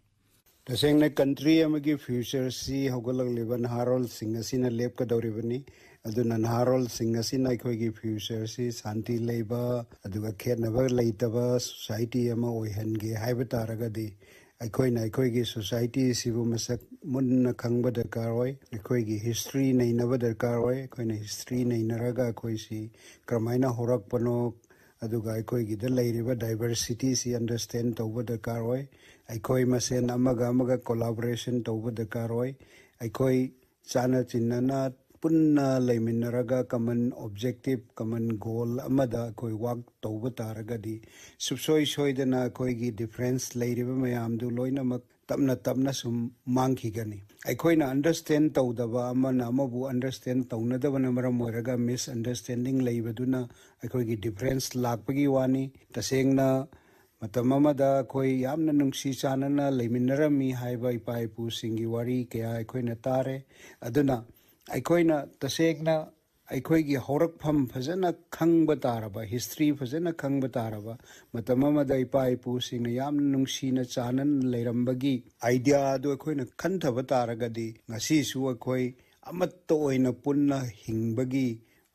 ꯇꯁꯦꯡꯅ ꯀꯟꯇ꯭ꯔꯤ ꯑꯃꯒꯤ ꯐ꯭ꯌꯨꯆꯔꯁꯤ ꯍꯧꯒꯠꯂꯛꯂꯤꯕ ꯅꯍꯥꯔꯣꯜꯁꯤꯡ ꯑꯁꯤꯅ ꯂꯦꯞꯀꯗꯧꯔꯤꯕꯅꯤ꯫ ꯑꯗꯨꯅ ꯅꯍꯥꯔꯣꯜꯁꯤꯡ ꯑꯁꯤꯅ ꯑꯩꯈꯣꯏꯒꯤ ꯐ꯭ꯌꯨꯆꯔꯁꯤ ꯁꯥꯟꯇꯤ ꯂꯩꯕ, ꯑꯗꯨꯒ ꯈꯦꯠꯅꯕ ꯂꯩꯇꯕ ꯁꯣꯁꯥꯏꯇꯤ ꯑꯃ ꯑꯣꯏꯍꯟꯒꯦ ꯍꯥꯏꯕ ꯇꯥꯔꯒꯗꯤ, ꯑꯩꯈꯣꯏꯅ ꯑꯩꯈꯣꯏꯒꯤ ꯁꯣꯁꯥꯏꯇꯤ ꯑꯁꯤꯕꯨ ꯃꯁꯛ ꯃꯨꯟꯅ ꯈꯪꯕ ꯗꯔꯀꯥꯔ ꯑꯣꯏ꯫ ꯑꯩꯈꯣꯏꯒꯤ ꯍꯤꯁꯇ꯭ꯔꯤ ꯅꯩꯅꯕ ꯗꯔꯀꯥꯔ ꯑꯣꯏ꯫ ꯑꯩꯈꯣꯏꯅ ꯍꯤꯁꯇ꯭ꯔꯤ ꯅꯩꯅꯔꯒ ꯑꯩꯈꯣꯏꯁꯤ ꯀꯔꯝꯍꯥꯏꯅ ꯍꯧꯔꯛꯄꯅꯣ, ꯑꯗꯨꯒ ꯑꯩꯈꯣꯏꯒꯤꯗ ꯂꯩꯔꯤꯕ ꯗꯥꯏꯕꯔꯁꯤꯇꯤꯁꯤ ꯑꯟꯗꯔꯁꯇꯦꯟ ꯇꯧꯕ ꯗꯔꯀꯥꯔ ꯑꯣꯏ꯫ ꯑꯩꯈꯣꯏ ꯃꯁꯦꯟ ꯑꯃꯒ ꯑꯃꯒ ꯀꯣꯂꯥꯕꯣꯔꯦꯁꯟ ꯇꯧꯕ ꯗꯔꯀꯥꯔ ꯑꯣꯏ꯫ ꯑꯩꯈꯣꯏ ꯆꯥꯅ ꯆꯤꯟꯅꯅ ꯄꯨꯟꯅ ꯂꯩꯃꯤꯟꯅꯔꯒ ꯀꯃꯟ ꯑꯣꯕꯖꯦꯛꯇꯤꯞ, ꯀꯃꯟ ꯒꯣꯜ ꯑꯃꯗ ꯑꯩꯈꯣꯏ ꯋꯥꯛ ꯇꯧꯕ ꯇꯥꯔꯒꯗꯤ, ꯁꯨꯡꯁꯣꯏ ꯁꯣꯏꯗꯅ ꯑꯩꯈꯣꯏꯒꯤ ꯗꯤꯐ꯭ꯔꯦꯟꯁ ꯂꯩꯔꯤꯕ ꯃꯌꯥꯝꯗꯨ ꯂꯣꯏꯅꯃꯛ ꯇꯞꯅ ꯇꯞꯅ ꯁꯨꯝ ꯃꯥꯡꯈꯤꯒꯅꯤ꯫ ꯑꯩꯈꯣꯏꯅ ꯑꯟꯗꯔꯁꯇꯦꯟ ꯇꯧꯗꯕ, ꯑꯃꯅ ꯑꯃꯕꯨ ꯑꯟꯗꯔꯁꯇꯦꯟ ꯇꯧꯅꯗꯕꯅ ꯃꯔꯝ ꯑꯣꯏꯔꯒ ꯃꯤꯁꯑꯟꯗꯔꯁꯇꯦꯟꯗꯤꯡ ꯂꯩꯕꯗꯨꯅ ꯑꯩꯈꯣꯏꯒꯤ ꯗꯤꯐ꯭ꯔꯦꯟꯁ ꯂꯥꯛꯄꯒꯤ ꯋꯥꯅꯤ꯫ ꯇꯁꯦꯡꯅ ꯃꯇꯝ ꯑꯃꯗ ꯑꯩꯈꯣꯏ ꯌꯥꯝꯅ ꯅꯨꯡꯁꯤ ꯆꯥꯟꯅꯅ ꯂꯩꯃꯤꯟꯅꯔꯝꯃꯤ ꯍꯥꯏꯕ ꯏꯄꯥ ꯏꯄꯨꯁꯤꯡꯒꯤ ꯋꯥꯔꯤ ꯀꯌꯥ ꯑꯩꯈꯣꯏꯅ ꯇꯥꯔꯦ꯫ ꯑꯗꯨꯅ ꯑꯩꯈꯣꯏꯅ ꯇꯁꯦꯡꯅ ꯑꯩꯈꯣꯏꯒꯤ ꯍꯧꯔꯛꯐꯝ ꯐꯖꯅ ꯈꯪꯕ ꯇꯥꯔꯕ, ꯍꯤꯁꯇ꯭ꯔꯤ ꯐꯖꯅ ꯈꯪꯕ ꯇꯥꯔꯕ, ꯃꯇꯝ ꯑꯃꯗ ꯏꯄꯥ ꯏꯄꯨꯁꯤꯡꯅ ꯌꯥꯝꯅ ꯅꯨꯡꯁꯤꯅ ꯆꯥꯟꯅꯅ ꯂꯩꯔꯝꯕꯒꯤ ꯑꯥꯏꯗꯤꯌꯥ ꯑꯗꯨ ꯑꯩꯈꯣꯏꯅ ꯈꯟꯊꯕ ꯇꯥꯔꯒꯗꯤ, ꯉꯁꯤꯁꯨ ꯑꯩꯈꯣꯏ ꯑꯃꯠꯇ ꯑꯣꯏꯅ ꯄꯨꯟꯅ ꯍꯤꯡꯕꯒꯤ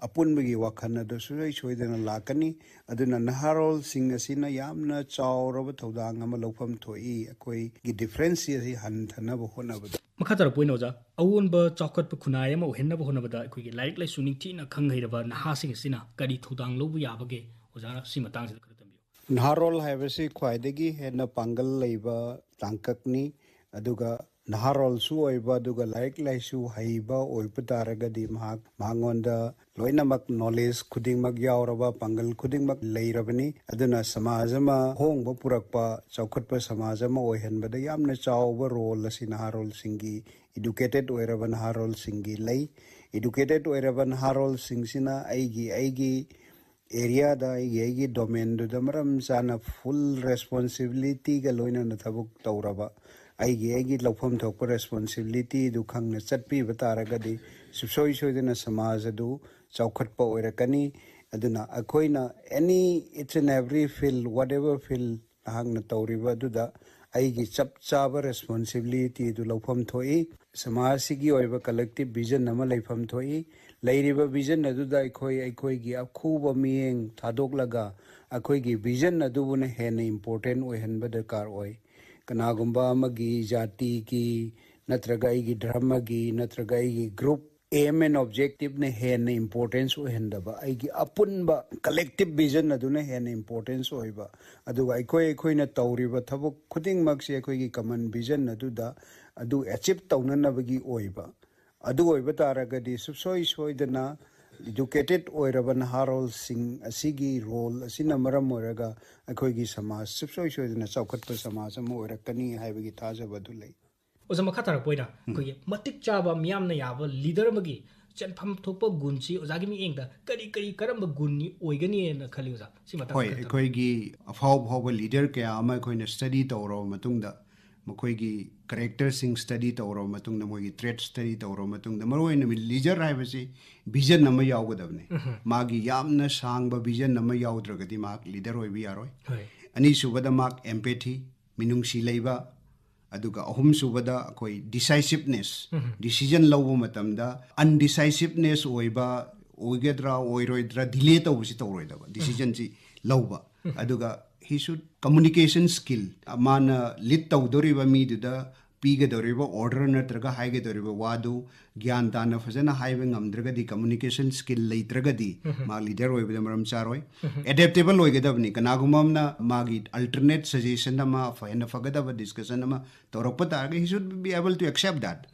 ꯑꯄꯨꯟꯕꯒꯤ ꯋꯥꯈꯜ ꯑꯗꯨ ꯁꯨꯡꯁꯣꯏ ꯁꯣꯏꯗꯅ ꯂꯥꯛꯀꯅꯤ꯫ ꯑꯗꯨꯅ ꯅꯍꯥꯔꯣꯜꯁꯤꯡ ꯑꯁꯤꯅ ꯌꯥꯝꯅ ꯆꯥꯎꯔꯕ ꯊꯧꯗꯥꯡ ꯑꯃ ꯂꯧꯐꯝ ꯊꯣꯛꯏ ꯑꯩꯈꯣꯏꯒꯤ ꯗꯤꯐ꯭ꯔꯦꯟꯁꯁꯤ ꯑꯁꯤ ꯍꯟꯊꯅꯕ ꯍꯣꯠꯅꯕꯗ꯫ ꯃꯈꯥ ꯇꯥꯔꯛꯄ ꯑꯣꯏꯅ ꯑꯣꯖꯥ, ꯑꯑꯣꯟꯕ ꯆꯥꯎꯈꯠꯄ ꯈꯨꯟꯅꯥꯏ ꯑꯃ ꯑꯣꯏꯍꯟꯅꯕ ꯍꯣꯠꯅꯕꯗ ꯑꯩꯈꯣꯏꯒꯤ ꯂꯥꯏꯔꯤꯛ ꯂꯥꯏꯁꯨ ꯅꯤꯡꯊꯤꯅ ꯈꯪ ꯍꯩꯔꯕ ꯅꯍꯥꯁꯤꯡ ꯑꯁꯤꯅ ꯀꯔꯤ ꯊꯧꯗꯥꯡ ꯂꯧꯕ ꯌꯥꯕꯒꯦ? ꯑꯣꯖꯥꯅ ꯁꯤ ꯃꯇꯥꯡꯁꯤꯗ ꯈꯔ ꯊꯝꯕꯤꯌꯨ꯫ ꯅꯍꯥꯔꯣꯜ ꯍꯥꯏꯕꯁꯤ ꯈ꯭ꯋꯥꯏꯗꯒꯤ ꯍꯦꯟꯅ ꯄꯥꯡꯒꯜ ꯂꯩꯕ ꯇꯥꯡꯀꯛꯅꯤ꯫ ꯑꯗꯨꯒ ꯅꯍꯥꯔꯣꯜꯁꯨ ꯑꯣꯏꯕ, ꯑꯗꯨꯒ ꯂꯥꯏꯔꯤꯛ ꯂꯥꯏꯁꯨ ꯍꯩꯕ ꯑꯣꯏꯕ ꯇꯥꯔꯒꯗꯤ ꯃꯍꯥꯛ, ꯃꯉꯣꯟꯗ ꯂꯣꯏꯅꯃꯛ ꯅꯣꯂꯦꯖ ꯈꯨꯗꯤꯡꯃꯛ ꯌꯥꯎꯔꯕ, ꯄꯥꯡꯒꯜ ꯈꯨꯗꯤꯡꯃꯛ ꯂꯩꯔꯕꯅꯤ꯫ ꯑꯗꯨꯅ ꯁꯃꯥꯖ ꯑꯃ ꯑꯍꯣꯡꯕ ꯄꯨꯔꯛꯄ, ꯆꯥꯎꯈꯠꯄ ꯁꯃꯥꯖ ꯑꯃ ꯑꯣꯏꯍꯟꯕꯗ ꯌꯥꯝꯅ ꯆꯥꯎꯕ ꯔꯣꯜ ꯑꯁꯤ ꯅꯍꯥꯔꯣꯜꯁꯤꯡꯒꯤ, ꯏꯗꯨꯀꯦꯇꯦꯠ ꯑꯣꯏꯔꯕ ꯅꯍꯥꯔꯣꯜꯁꯤꯡꯒꯤ ꯂꯩ꯫ ꯏꯗꯨꯀꯦꯇꯦꯠ ꯑꯣꯏꯔꯕ ꯅꯍꯥꯔꯣꯜꯁꯤꯡꯁꯤꯅ ꯑꯩꯒꯤ, ꯑꯩꯒꯤ ꯑꯦꯔꯤꯌꯥꯗ, ꯑꯩꯒꯤ, ꯑꯩꯒꯤ ꯗꯣꯃꯦꯟꯗꯨꯗ ꯃꯔꯝ ꯆꯥꯅ ꯐꯨꯜ ꯔꯦꯁꯄꯣꯟꯁꯤꯕꯤꯂꯤꯇꯤꯒ ꯂꯣꯏꯅꯅ ꯊꯕꯛ ꯇꯧꯔꯕ, ꯑꯩꯒꯤ, ꯑꯩꯒꯤ ꯂꯧꯐꯝ ꯊꯣꯛꯄ ꯔꯦꯁꯄꯣꯟꯁꯤꯕꯤꯂꯤꯇꯤꯗꯨ ꯈꯪꯅ ꯆꯠꯄꯤꯕ ꯇꯥꯔꯒꯗꯤ, ꯁꯨꯡꯁꯣꯏ ꯁꯣꯏꯗꯅ ꯁꯃꯥꯖ ꯑꯗꯨ ꯆꯥꯎꯈꯠꯄ ꯑꯣꯏꯔꯛꯀꯅꯤ꯫ ꯑꯗꯨꯅ ꯑꯩꯈꯣꯏꯅ any, each and every field, whatever field ꯅꯍꯥꯛꯅ ꯇꯧꯔꯤꯕ ꯑꯗꯨꯗ ꯑꯩꯒꯤ ꯆꯞ ꯆꯥꯕ ꯔꯦꯁꯄꯣꯟꯁꯤꯕꯤꯂꯤꯇꯤ ꯑꯗꯨ ꯂꯧꯐꯝ ꯊꯣꯛꯏ꯫ ꯁꯃꯥꯖꯁꯤꯒꯤ ꯑꯣꯏꯕ ꯀꯂꯦꯛꯇꯤꯞ ꯚꯤꯖꯟ ꯑꯃ ꯂꯩꯐꯝ ꯊꯣꯛꯏ꯫ ꯂꯩꯔꯤꯕ ꯚꯤꯖꯟ ꯑꯗꯨꯗ ꯑꯩꯈꯣꯏ ꯑꯩꯈꯣꯏꯒꯤ ꯑꯈꯨꯕ ꯃꯤꯠꯌꯦꯡ ꯊꯥꯗꯣꯛꯂꯒ ꯑꯩꯈꯣꯏꯒꯤ ꯚꯤꯖꯟ ꯑꯗꯨꯕꯨꯅ ꯍꯦꯟꯅ ꯏꯝꯄꯣꯔꯇꯦꯟ ꯑꯣꯏꯍꯟꯕ ꯗꯔꯀꯥꯔ ꯑꯣꯏ꯫ ꯀꯅꯥꯒꯨꯝꯕ ꯑꯃꯒꯤ ꯖꯥꯇꯤꯒꯤ ꯅꯠꯇ꯭ꯔꯒ ꯑꯩꯒꯤ ꯙꯔꯃꯒꯤ ꯅꯠꯇ꯭ꯔꯒ ꯑꯩꯒꯤ ꯒ꯭ꯔꯨꯞ ꯑꯦꯝ ꯑꯦꯟ ꯑꯣꯕꯖꯦꯛꯇꯤꯞꯅ ꯍꯦꯟꯅ ꯏꯝꯄꯣꯔꯇꯦꯟꯁ ꯑꯣꯏꯍꯟꯗꯕ, ꯑꯩꯒꯤ ꯑꯄꯨꯟꯕ ꯀꯂꯦꯛꯇꯤꯞ ꯚꯤꯖꯟ ꯑꯗꯨꯅ ꯍꯦꯟꯅ ꯏꯝꯄꯣꯔꯇꯦꯟꯁ ꯑꯣꯏꯕ, ꯑꯗꯨꯒ ꯑꯩꯈꯣꯏ ꯑꯩꯈꯣꯏꯅ ꯇꯧꯔꯤꯕ ꯊꯕꯛ ꯈꯨꯗꯤꯡꯃꯛꯁꯦ ꯑꯩꯈꯣꯏꯒꯤ ꯀꯃꯟ ꯚꯤꯖꯟ ꯑꯗꯨꯗ ꯑꯗꯨ ꯑꯦꯆꯤꯞ ꯇꯧꯅꯅꯕꯒꯤ ꯑꯣꯏꯕ꯫ ꯑꯗꯨ ꯑꯣꯏꯕ ꯇꯥꯔꯒꯗꯤ ꯁꯨꯡꯁꯣꯏ ꯁꯣꯏꯗꯅ ꯏꯗꯨꯀꯦꯇꯦꯠ ꯑꯣꯏꯔꯕ ꯅꯍꯥꯔꯣꯜꯁꯤꯡ ꯑꯁꯤꯒꯤ ꯔꯣꯜ ꯑꯁꯤꯅ ꯃꯔꯝ ꯑꯣꯏꯔꯒ ꯑꯩꯈꯣꯏꯒꯤ ꯁꯃꯥꯖ ꯁꯨꯡꯁꯣꯏ ꯁꯣꯏꯗꯅ ꯆꯥꯎꯈꯠꯄ ꯁꯃꯥꯖ ꯑꯃ ꯑꯣꯏꯔꯛꯀꯅꯤ ꯍꯥꯏꯕꯒꯤ ꯊꯥꯖꯕ ꯑꯗꯨ ꯂꯩ꯫ ꯑꯣꯖꯥ, ꯃꯈꯥ ꯇꯥꯔꯛꯄ ꯑꯣꯏꯅ ꯑꯩꯈꯣꯏꯒꯤ ꯃꯇꯤꯛ ꯆꯥꯕ ꯃꯤꯌꯥꯝꯅ ꯌꯥꯕ ꯂꯤꯗꯔ ꯑꯃꯒꯤ ꯆꯦꯟꯐꯝ ꯊꯣꯛꯄ ꯒꯨꯟꯁꯤ ꯑꯣꯖꯥꯒꯤ ꯃꯤꯠꯌꯦꯡꯗ ꯀꯔꯤ ꯀꯔꯤ ꯀꯔꯝꯕ ꯒꯨꯟꯅꯤ ꯑꯣꯏꯒꯅꯤꯅ ꯈꯜꯂꯤ ꯑꯣꯖꯥ? ꯁꯤ ꯃꯇꯥꯡꯗ ꯍꯣꯏ, ꯈꯔ ꯑꯩꯈꯣꯏꯒꯤ ꯑꯐꯥꯎ ꯑꯐꯥꯎꯕ ꯂꯤꯗꯔ ꯀꯌꯥ ꯑꯃ ꯑꯩꯈꯣꯏꯅ ꯁ꯭ꯇꯗꯤ ꯇꯧꯔꯕ ꯃꯇꯨꯡꯗ, ꯃꯈꯣꯏꯒꯤ ꯀꯦꯔꯦꯛꯇꯔꯁꯤꯡ ꯁ꯭ꯇꯗꯤ ꯇꯧꯔꯕ ꯃꯇꯨꯡꯗ, ꯃꯣꯏꯒꯤ ꯇ꯭ꯔꯦꯠ ꯁ꯭ꯇꯗꯤ ꯇꯧꯔꯕ ꯃꯇꯨꯡꯗ, ꯃꯔꯨꯑꯣꯏꯅ ꯂꯤꯗꯔ ꯍꯥꯏꯕꯁꯤ ꯚꯤꯖꯟ ꯑꯃ ꯌꯥꯎꯒꯗꯕꯅꯤ꯫ ꯃꯥꯒꯤ ꯌꯥꯝꯅ ꯁꯥꯡꯕ ꯚꯤꯖꯟ ꯑꯃ ꯌꯥꯎꯗ꯭ꯔꯒꯗꯤ ꯃꯍꯥꯛ ꯂꯤꯗꯔ ꯑꯣꯏꯕ ꯌꯥꯔꯣꯏ꯫ ꯍꯣꯏ꯫ ꯑꯅꯤꯁꯨꯕꯗ ꯃꯍꯥꯛ ꯑꯦꯝꯄꯦꯊꯤ, ꯃꯤꯅꯨꯡꯁꯤ ꯂꯩꯕ, ꯑꯗꯨꯒ ꯑꯍꯨꯝꯁꯨꯕꯗ ꯑꯩꯈꯣꯏ ꯗꯤꯁꯥꯏꯁꯤꯞꯅꯦꯁ, ꯗꯤꯁꯤꯖꯟ ꯂꯧꯕ ꯃꯇꯝꯗ ꯑꯟꯗꯤꯁꯥꯏꯁꯤꯞꯅꯦꯁ ꯑꯣꯏꯕ, ꯑꯣꯏꯒꯗ꯭ꯔꯥ ꯑꯣꯏꯔꯣꯏꯗ꯭ꯔꯥ ꯗꯤꯂꯦ ꯇꯧꯕꯁꯤ ꯇꯧꯔꯣꯏꯗꯕ, ꯗꯤꯁꯤꯖꯟꯁꯤ ꯂꯧꯕ꯫ ꯑꯗꯨꯒ he should communication skill, ꯃꯥꯅ ꯂꯤꯗ ꯇꯧꯗꯧꯔꯤꯕ ꯃꯤꯗꯨꯗ ꯄꯤꯒꯗꯧꯔꯤꯕ ꯑꯣꯔꯗꯔ ꯅꯠꯇ꯭ꯔꯒ ꯍꯥꯏꯒꯗꯧꯔꯤꯕ ꯋꯥꯗꯨ ꯒ꯭ꯌꯥꯟ ꯇꯥꯅ ꯐꯖꯅ ꯍꯥꯏꯕ ꯉꯝꯗ꯭ꯔꯒꯗꯤ, ꯀꯝꯃꯨꯅꯤꯀꯦꯁꯟ ꯁ꯭ꯀꯤꯜ ꯂꯩꯇ꯭ꯔꯒꯗꯤ ꯃꯥ ꯂꯤꯗꯔ ꯑꯣꯏꯕꯗ ꯃꯔꯝ ꯆꯥꯔꯣꯏ꯫ ꯑꯦꯗꯦꯞꯇꯦꯕꯜ ꯑꯣꯏꯒꯗꯕꯅꯤ꯫ ꯀꯅꯥꯒꯨꯝꯕ ꯑꯃꯅ ꯃꯥꯒꯤ ꯑꯜꯇꯔꯅꯦꯠ ꯁꯖꯦꯁꯟ ꯑꯃ, ꯍꯦꯟꯅ ꯐꯒꯗꯕ ꯗꯤꯁꯀꯁꯟ ꯑꯃ ꯇꯧꯔꯛꯄ ꯇꯥꯔꯒꯗꯤ, he should be able to accept that.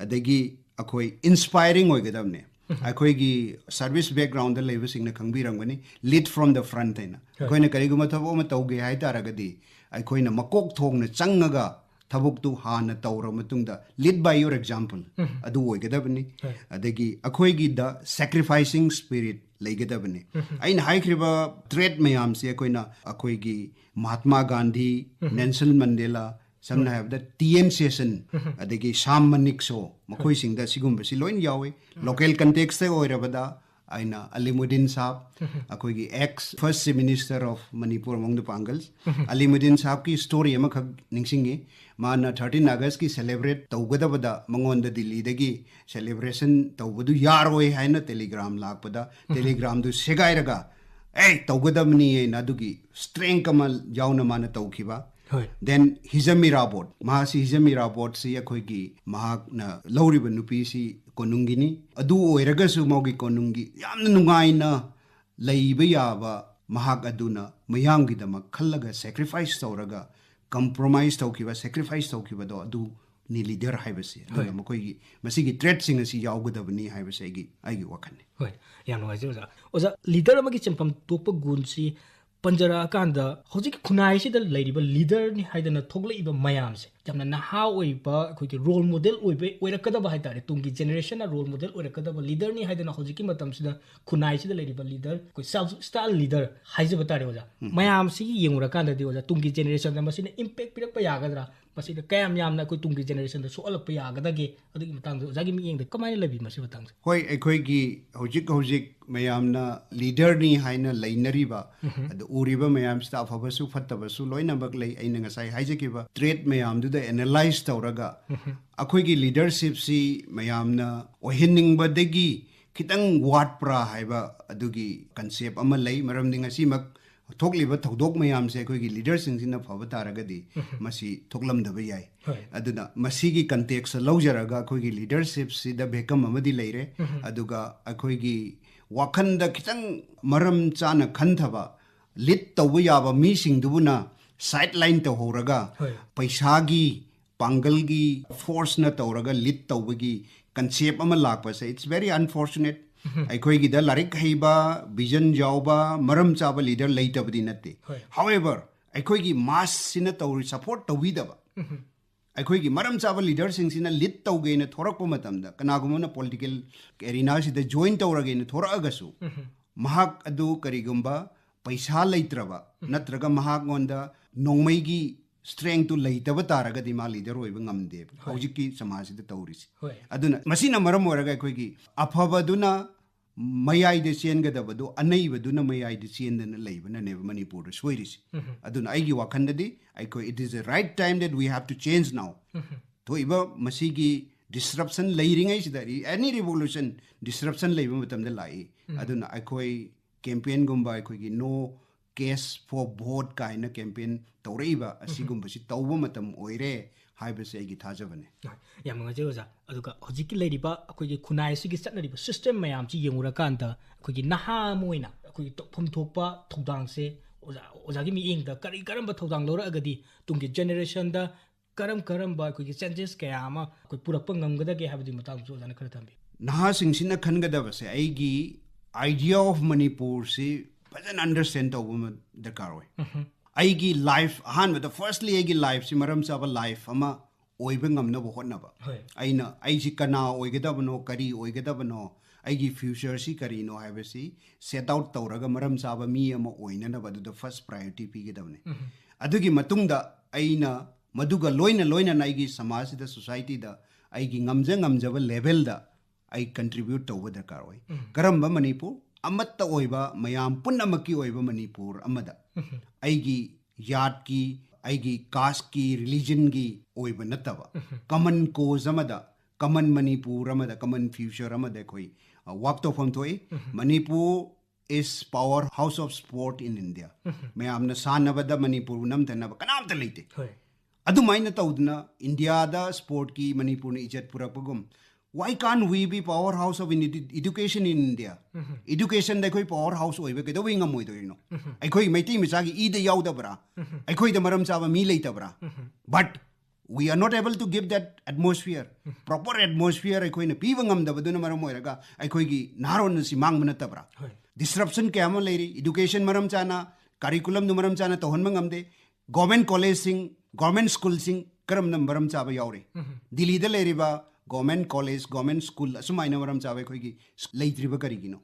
ꯑꯗꯒꯤ ꯑꯩꯈꯣꯏ ꯏꯟꯁꯄꯥꯏꯔꯤꯡ ꯑꯣꯏꯒꯗꯕꯅꯤ꯫ ꯑꯩꯈꯣꯏꯒꯤ ꯁꯔꯚꯤꯁ ꯕꯦꯛꯒ꯭ꯔꯥꯎꯟꯗ ꯂꯩꯕꯁꯤꯡꯅ ꯈꯪꯕꯤꯔꯝꯒꯅꯤ, ꯂꯤꯗ ꯐ꯭ꯔꯣꯝ ꯗ ꯐ꯭ꯔꯟꯠ ꯍꯥꯏꯅ꯫ ꯑꯩꯈꯣꯏꯅ ꯀꯔꯤꯒꯨꯝꯕ ꯊꯕꯛ ꯑꯃ ꯇꯧꯒꯦ ꯍꯥꯏ ꯇꯥꯔꯒꯗꯤ, ꯑꯩꯈꯣꯏꯅ ꯃꯀꯣꯛ ꯊꯣꯡꯅ ꯆꯪꯉꯒ ꯊꯕꯛꯇꯨ ꯍꯥꯟꯅ ꯇꯧꯔ ꯃꯇꯨꯡꯗ, lead by your example, ꯑꯗꯨ ꯑꯣꯏꯒꯗꯕꯅꯤ꯫ ꯑꯗꯒꯤ ꯑꯩꯈꯣꯏꯒꯤꯗ ꯁꯦꯀ꯭ꯔꯤꯐꯥꯏꯁꯤꯡ ꯁ꯭ꯄꯤꯔꯤꯠ ꯂꯩꯒꯗꯕꯅꯤ꯫ ꯑꯩꯅ ꯍꯥꯏꯈ꯭ꯔꯤꯕ ꯇ꯭ꯔꯦꯠ ꯃꯌꯥꯝꯁꯦ ꯑꯩꯈꯣꯏꯅ, ꯑꯩꯈꯣꯏꯒꯤ ꯃꯍꯥꯇꯃꯥ ꯒꯥꯟꯙꯤ, ꯅꯦꯜꯁꯟ ꯃꯟꯗꯦꯂꯥ, ꯁꯝꯅ ꯍꯥꯏꯔꯕꯗ ꯇꯤ ꯑꯦꯟ ꯁꯦꯁꯟ, ꯑꯗꯒꯤ ꯁꯥꯝ ꯃꯅꯤꯛ ꯁꯣ, ꯃꯈꯣꯏꯁꯤꯡꯗ ꯁꯤꯒꯨꯝꯕꯁꯤ ꯂꯣꯏꯅ ꯌꯥꯎꯏ꯫ ꯂꯣꯀꯦꯜ ꯀꯟꯇꯦꯛꯁꯇ ꯑꯣꯏꯔꯕꯗ ꯑꯩꯅ ꯑꯂꯤꯃꯨꯗꯤꯟ ꯁꯥꯍꯕ, ꯑꯩꯈꯣꯏꯒꯤ ex First Chief Minister of Manipur among the Pangals, Alimuddin ꯁꯥꯍꯕꯀꯤ story ꯑꯃꯈꯛ ꯅꯤꯡꯁꯤꯡꯉꯤ꯫ ꯃꯥꯅ thirteen Augustꯀꯤ celebrate ꯇꯧꯒꯗꯕꯗ ꯃꯉꯣꯟꯗ ꯗꯤꯜꯂꯤꯗꯒꯤ celebration ꯇꯧꯕꯗꯨ ꯌꯥꯔꯣꯏ ꯍꯥꯏꯅ telegram ꯂꯥꯛꯄꯗ, telegramꯗꯨ ꯁꯦꯒꯥꯏꯔꯒ, "ꯑꯦ, ꯇꯧꯒꯗꯕꯅꯤ" ꯍꯥꯏꯅ ꯑꯗꯨꯒꯤ strength ꯑꯃ ꯌꯥꯎꯅ ꯃꯥꯅ ꯇꯧꯈꯤꯕ꯫ ꯍꯣꯏ꯫ Then ꯍꯤꯖꯝ ꯏꯔꯥꯕꯣꯠ, ꯃꯍꯥꯛꯁꯤ, ꯍꯤꯖꯝ ꯏꯔꯥꯕꯣꯠꯁꯤ ꯑꯩꯈꯣꯏꯒꯤ, ꯃꯍꯥꯛꯅ ꯂꯧꯔꯤꯕ ꯅꯨꯄꯤꯁꯤ ꯀꯣꯅꯨꯡꯒꯤꯅꯤ꯫ ꯑꯗꯨ ꯑꯣꯏꯔꯒꯁꯨ ꯃꯥꯒꯤ ꯀꯣꯅꯨꯡꯒꯤ ꯌꯥꯝꯅ ꯅꯨꯡꯉꯥꯏꯅ ꯂꯩꯕ ꯌꯥꯕ ꯃꯍꯥꯛ ꯑꯗꯨꯅ ꯃꯌꯥꯝꯒꯤꯗꯃꯛ ꯈꯜꯂꯒ sacrifice ꯇꯧꯔꯒ, compromise ꯇꯧꯈꯤꯕ, sacrifice ꯇꯧꯈꯤꯕꯗꯣ ꯑꯗꯨꯅꯤ leader ꯍꯥꯏꯕꯁꯦ꯫ ꯑꯗꯨꯅ ꯍꯣꯏ꯫ ꯃꯈꯣꯏꯒꯤ, ꯃꯁꯤꯒꯤ traitꯁꯤꯡ ꯑꯁꯤ ꯌꯥꯎꯒꯗꯕꯅꯤ ꯍꯥꯏꯕꯁꯦ ꯑꯩꯒꯤ, ꯑꯩꯒꯤ ꯋꯥꯈꯜꯅꯤ꯫ ꯍꯣꯏ, ꯌꯥꯝ ꯅꯨꯡꯉꯥꯏꯖꯩ ꯑꯣꯖꯥ꯫ ꯑꯣꯖꯥ, leader ꯑꯃꯒꯤ ꯁꯤꯟꯐꯝ ꯊꯣꯛꯄ ꯒꯨꯟꯁꯤ ꯄꯟꯖꯔꯛꯑꯀꯥꯟꯗ ꯍꯧꯖꯤꯛꯀꯤ ꯈꯨꯟꯅꯥꯏꯁꯤꯗ ꯂꯩꯔꯤꯕ leaderꯅꯤ ꯍꯥꯏꯗꯅ ꯊꯣꯛꯂꯛꯏꯕ ꯃꯌꯥꯝꯁꯦ ꯌꯥꯝꯅ ꯅꯍꯥ ꯑꯣꯏꯕ, ꯑꯩꯈꯣꯏꯒꯤ role model ꯑꯣꯏꯕ, ꯑꯣꯏꯔꯛꯀꯗꯕ ꯍꯥꯏꯇꯥꯔꯦ, ꯇꯨꯡꯒꯤ generationꯅ role model ꯑꯣꯏꯔꯛꯀꯗꯕ leaderꯅꯤ ꯍꯥꯏꯗꯅ ꯍꯧꯖꯤꯛꯀꯤ ꯃꯇꯝꯁꯤꯗ ꯈꯨꯟꯅꯥꯏꯁꯤꯗ ꯂꯩꯔꯤꯕ leader, ꯑꯩꯈꯣꯏ self style leader ꯍꯥꯏꯖꯕ ꯇꯥꯔꯦ ꯑꯣꯖꯥ꯫ ꯃꯌꯥꯝꯁꯤꯒꯤ ꯌꯦꯡꯉꯨꯔꯀꯥꯟꯗꯗꯤ ꯑꯣꯖꯥ, ꯇꯨꯡꯒꯤ generationꯗ ꯃꯁꯤꯅ impact ꯄꯤꯔꯛꯄ ꯌꯥꯒꯗ꯭ꯔꯥ? ꯃꯁꯤꯗ ꯀꯌꯥꯝ ꯌꯥꯝꯅ ꯑꯩꯈꯣꯏ ꯇꯨꯡꯒꯤ generationꯗ ꯁꯣꯛꯍꯜꯂꯛꯄ ꯌꯥꯒꯗꯒꯦ? ꯑꯗꯨꯒꯤ ꯃꯇꯥꯡꯗ ꯑꯣꯖꯥꯒꯤ ꯃꯤꯠꯌꯦꯡꯗ ꯀꯃꯥꯏꯅ ꯂꯩꯕꯤ ꯃꯁꯤ ꯃꯇꯥꯡꯁꯦ? ꯍꯣꯏ, ꯑꯩꯈꯣꯏꯒꯤ ꯍꯧꯖꯤꯛ ꯍꯧꯖꯤꯛ ꯃꯌꯥꯝꯅ leaderꯅꯤ ꯍꯥꯏꯅ ꯂꯩꯅꯔꯤꯕ, ꯑꯗꯨ ꯎꯔꯤꯕ ꯃꯌꯥꯝꯁꯤꯗ ꯑꯐꯕꯁꯨ ꯐꯠꯇꯕꯁꯨ ꯂꯣꯏꯅꯃꯛ ꯂꯩ꯫ ꯑꯩꯅ ꯉꯁꯥꯏ ꯍꯥꯏꯖꯈꯤꯕ trait ꯃꯌꯥꯝꯗꯨꯗ analyse ꯇꯧꯔꯒ ꯑꯩꯈꯣꯏꯒꯤ leadershipꯁꯤ ꯃꯌꯥꯝꯅ ꯑꯣꯏꯍꯟꯅꯤꯡꯕꯗꯒꯤ ꯈꯤꯇꯪ ꯋꯥꯠꯄ꯭ꯔꯥ ꯍꯥꯏꯕ ꯑꯗꯨꯒꯤ concept ꯑꯃ ꯂꯩ꯫ ꯃꯔꯝꯗꯤ ꯉꯁꯤꯃꯛ ꯊꯣꯛꯂꯤꯕ ꯊꯧꯗꯣꯛ ꯃꯌꯥꯝꯁꯦ ꯑꯩꯈꯣꯏꯒꯤ leaderꯁꯤꯡꯁꯤꯅ ꯐꯕ ꯇꯥꯔꯒꯗꯤ ꯃꯁꯤ ꯊꯣꯛꯂꯝꯗꯕ ꯌꯥꯏ꯫ ꯍꯣꯏ꯫ ꯑꯗꯨꯅ ꯃꯁꯤꯒꯤ contextꯇ ꯂꯧꯖꯔꯒ ꯑꯩꯈꯣꯏꯒꯤ leadershipꯁꯤꯗ vacuum ꯑꯃꯗꯤ ꯂꯩꯔꯦ꯫ ꯑꯗꯨꯒ ꯑꯩꯈꯣꯏꯒꯤ ꯋꯥꯈꯜꯗ ꯈꯤꯇꯪ ꯃꯔꯝ ꯆꯥꯅ ꯈꯟꯊꯕ, lead ꯇꯧꯕ ꯌꯥꯕ ꯃꯤꯁꯤꯡꯗꯨꯕꯨꯅ sideline ꯇꯧꯍꯧꯔꯒ ꯍꯣꯏ꯫ ꯄꯩꯁꯥꯒꯤ ꯄꯥꯡꯒꯜꯒꯤ forceꯅ ꯇꯧꯔꯒ lead ꯇꯧꯕꯒꯤ concept ꯑꯃ ꯂꯥꯛꯄꯁꯦ, it's very unfortunate꯫ ꯑꯩꯈꯣꯏꯒꯤꯗ ꯂꯥꯏꯔꯤꯛ ꯍꯩꯕ, vision ꯌꯥꯎꯕ, ꯃꯔꯝ ꯆꯥꯕ leader ꯂꯩꯇꯕꯗꯤ ꯅꯠꯇꯦ꯫ ꯍꯣꯏ꯫ However, ꯑꯩꯈꯣꯏꯒꯤ massꯁꯤꯅ ꯇꯧꯔꯤ, support ꯇꯧꯕꯤꯗꯕ, ꯑꯩꯈꯣꯏꯒꯤ ꯃꯔꯝ ꯆꯥꯕ leaderꯁꯤꯡꯁꯤꯅ lead ꯇꯧꯒꯦꯅ ꯊꯣꯔꯛꯄ ꯃꯇꯝꯗ, ꯀꯅꯥꯒꯨꯝꯕ ꯑꯃꯅ political arenaꯁꯤꯗ join ꯇꯧꯔꯒꯦꯅ ꯊꯣꯔꯛꯑꯒꯁꯨ, ꯃꯍꯥꯛ ꯑꯗꯨ ꯀꯔꯤꯒꯨꯝꯕ ꯄꯩꯁꯥ ꯂꯩꯇ꯭ꯔꯕ ꯅꯠꯇ꯭ꯔꯒ ꯃꯍꯥꯛꯉꯣꯟꯗ ꯅꯣꯡꯃꯩꯒꯤ strengthꯇꯨ ꯂꯩꯇꯕ ꯇꯥꯔꯒꯗꯤ ꯃꯥ leader ꯑꯣꯏꯕ ꯉꯝꯗꯦꯕ꯫ ꯍꯧꯖꯤꯛꯀꯤ ꯁꯃꯥꯖꯁꯤꯗ ꯇꯧꯔꯤꯁꯤ꯫ ꯍꯣꯏ꯫ ꯑꯗꯨꯅ ꯃꯁꯤꯅ ꯃꯔꯝ ꯑꯣꯏꯔꯒ ꯑꯩꯈꯣꯏꯒꯤ ꯑꯐꯕꯗꯨꯅ ꯃꯌꯥꯏꯗ ꯆꯦꯟꯒꯗꯕꯗꯣ ꯑꯅꯩꯕꯗꯨꯅ ꯃꯌꯥꯏꯗ ꯆꯦꯟꯗꯅ ꯂꯩꯕꯅꯅꯦꯕ ꯃꯅꯤꯄꯨꯔꯗ ꯁꯣꯏꯔꯤꯁꯦ꯫ ꯑꯗꯨꯅ ꯑꯩꯒꯤ ꯋꯥꯈꯜꯗꯗꯤ ꯑꯩꯈꯣꯏ, it is the right time that we have to change now. ꯊꯣꯛꯏꯕ ꯃꯁꯤꯒꯤ disruption ꯂꯩꯔꯤꯉꯩꯁꯤꯗ, any revolution disruption ꯂꯩꯕ ꯃꯇꯝꯗ ꯂꯥꯛꯏ꯫ ꯑꯗꯨꯅ ꯑꯩꯈꯣꯏ campaignꯒꯨꯝꯕ, ꯑꯩꯈꯣꯏꯒꯤ no cash for vote ꯀꯥꯏꯅ campaign ꯇꯧꯔꯛꯏꯕ ꯑꯁꯤꯒꯨꯝꯕꯁꯤ ꯇꯧꯕ ꯃꯇꯝ ꯑꯣꯏꯔꯦ ꯍꯥꯏꯕꯁꯦ ꯑꯩꯒꯤ ꯊꯥꯖꯕꯅꯦ꯫ ꯍꯣꯏ, ꯌꯥꯝ ꯅꯨꯡꯉꯥꯏꯖꯩ ꯑꯣꯖꯥ꯫ ꯑꯗꯨꯒ ꯍꯧꯖꯤꯛꯀꯤ ꯂꯩꯔꯤꯕ ꯑꯩꯈꯣꯏꯒꯤ ꯈꯨꯟꯅꯥꯏ ꯑꯁꯤꯒꯤ ꯆꯠꯅꯔꯤꯕ system ꯃꯌꯥꯝꯁꯤ ꯌꯦꯡꯉꯨꯔꯀꯥꯟꯗ, ꯑꯩꯈꯣꯏꯒꯤ ꯅꯍꯥ ꯑꯃ ꯑꯣꯏꯅ ꯑꯩꯈꯣꯏꯒꯤ ꯇꯧꯐꯝ ꯊꯣꯛꯄ ꯊꯧꯗꯥꯡꯁꯦ ꯑꯣꯖꯥ, ꯑꯣꯖꯥꯒꯤ ꯃꯤꯠꯌꯦꯡꯗ ꯀꯔꯤ ꯀꯔꯝꯕ ꯊꯧꯗꯥꯡ ꯂꯧꯔꯛꯑꯒꯗꯤ ꯇꯨꯡꯒꯤ generationꯗ ꯀꯔꯝ ꯀꯔꯝꯕ ꯑꯩꯈꯣꯏꯒꯤ changes ꯀꯌꯥ ꯑꯃ ꯑꯩꯈꯣꯏ ꯄꯨꯔꯛꯄ ꯉꯝꯒꯗꯒꯦ ꯍꯥꯏꯕꯗꯨꯒꯤ ꯃꯇꯥꯡꯗꯁꯨ ꯑꯣꯖꯥꯅ ꯈꯔ ꯊꯝꯕꯤꯌꯨ꯫ ꯅꯍꯥꯁꯤꯡꯁꯤꯅ ꯈꯟꯒꯗꯕꯁꯦ, ꯑꯩꯒꯤ idea of ꯃꯅꯤꯄꯨꯔꯁꯤ ꯐꯖꯅ understand ꯇꯧꯕ ꯑꯃ ꯗꯔꯀꯥꯔ ꯑꯣꯏ꯫ ꯑꯩꯒꯤ life, ꯑꯍꯥꯟꯕꯗ firstly ꯑꯩꯒꯤ lifeꯁꯤ ꯃꯔꯝ ꯆꯥꯕ life ꯑꯃ ꯑꯣꯏꯕ ꯉꯝꯅꯕ ꯍꯣꯠꯅꯕ꯫ ꯍꯣꯏ꯫ ꯑꯩꯅ, ꯑꯩꯁꯤ ꯀꯅꯥ ꯑꯣꯏꯒꯗꯕꯅꯣ, ꯀꯔꯤ ꯑꯣꯏꯒꯗꯕꯅꯣ, ꯑꯩꯒꯤ futureꯁꯤ ꯀꯔꯤꯅꯣ ꯍꯥꯏꯕꯁꯤ set out ꯇꯧꯔꯒ ꯃꯔꯝ ꯆꯥꯕ ꯃꯤ ꯑꯃ ꯑꯣꯏꯅꯅꯕ ꯑꯗꯨꯗ first priority ꯄꯤꯒꯗꯕꯅꯤ꯫ ꯑꯗꯨꯒꯤ ꯃꯇꯨꯡꯗ ꯑꯩꯅ ꯃꯗꯨꯒ ꯂꯣꯏꯅ ꯂꯣꯏꯅꯅ ꯑꯩꯒꯤ ꯁꯃꯥꯖꯁꯤꯗ, societyꯗ ꯑꯩꯒꯤ ꯉꯝꯖ ꯉꯝꯖꯕ levelꯗ ꯑꯩ contribute ꯇꯧꯕ ꯗꯔꯀꯥꯔ ꯑꯣꯏ꯫ ꯀꯔꯝꯕ ꯃꯅꯤꯄꯨꯔ? ꯑꯃꯠꯇ ꯑꯣꯏꯕ, ꯃꯌꯥꯝ ꯄꯨꯝꯅꯃꯛꯀꯤ ꯑꯣꯏꯕ ꯃꯅꯤꯄꯨꯔ ꯑꯃꯗ ꯑꯩꯒꯤ ꯖꯥꯠꯀꯤ, ꯑꯩꯒꯤ casteꯀꯤ, religionꯒꯤ ꯑꯣꯏꯕ ꯅꯠꯇꯕ, common cause ꯑꯃꯗ, common ꯃꯅꯤꯄꯨꯔ ꯑꯃꯗ, common future ꯑꯃꯗ ꯑꯩꯈꯣꯏ, ꯑ, work ꯇꯧꯐꯝ ꯊꯣꯛꯏ꯫ Manipur is power house of sport in India. ꯃꯌꯥꯝꯅ ꯁꯥꯟꯅꯕꯗ ꯃꯅꯤꯄꯨꯔꯕꯨ ꯅꯝꯊꯅꯕ ꯀꯅꯥꯝꯇ ꯂꯩꯇꯦ꯫ ꯍꯣꯏ꯫ ꯑꯗꯨꯃꯥꯏꯅ ꯇꯧꯗꯅ ꯏꯟꯗꯤꯌꯥꯗ sportꯀꯤ ꯃꯅꯤꯄꯨꯔꯅ ꯏꯖꯠ ꯄꯨꯔꯛꯄꯒꯨꯝ, why can't we be power house of in edu-, education in India? Educationꯗ ꯑꯩꯈꯣꯏ power house ꯑꯣꯏꯕ ꯀꯩꯗꯧꯕꯩ ꯉꯝꯃꯣꯏꯗꯣꯏꯅꯣ? ꯑꯩꯈꯣꯏ ꯃꯩꯇꯩ ꯃꯆꯥꯒꯤ ꯏꯗ ꯌꯥꯎꯗꯕ꯭ꯔꯥ? ꯑꯩꯈꯣꯏꯗ ꯃꯔꯝ ꯆꯥꯕ ꯃꯤ ꯂꯩꯇꯕ꯭ꯔꯥ? But we are not able to give that atmosphere. Proper atmosphere ꯑꯩꯈꯣꯏꯅ ꯄꯤꯕ ꯉꯝꯗꯕꯗꯨꯅ ꯃꯔꯝ ꯑꯣꯏꯔꯒ ꯑꯩꯈꯣꯏꯒꯤ ꯅꯍꯥꯔꯣꯟ ꯑꯁꯤ ꯃꯥꯡꯕ ꯅꯠꯇꯕ꯭ꯔꯥ? ꯍꯣꯏ꯫ Disruption ꯀꯌꯥ ꯑꯃ ꯂꯩꯔꯤ, education ꯃꯔꯝ ꯆꯥꯅ, curriculumꯗꯨ ꯃꯔꯝ ꯆꯥꯅ ꯇꯧꯍꯟꯕ ꯉꯝꯗꯦ, government collegeꯁꯤꯡ, government schoolꯁꯤꯡ ꯀꯔꯝꯅ ꯃꯔꯝ ꯆꯥꯕ ꯌꯥꯎꯔꯤ? ꯗꯤꯜꯂꯤꯗ ꯂꯩꯔꯤꯕ government college, government school ꯑꯁꯨꯃꯥꯏꯅ ꯃꯔꯝ ꯆꯥꯕ ꯑꯩꯈꯣꯏꯒꯤ ꯂꯩꯇ꯭ꯔꯤꯕ ꯀꯔꯤꯒꯤꯅꯣ?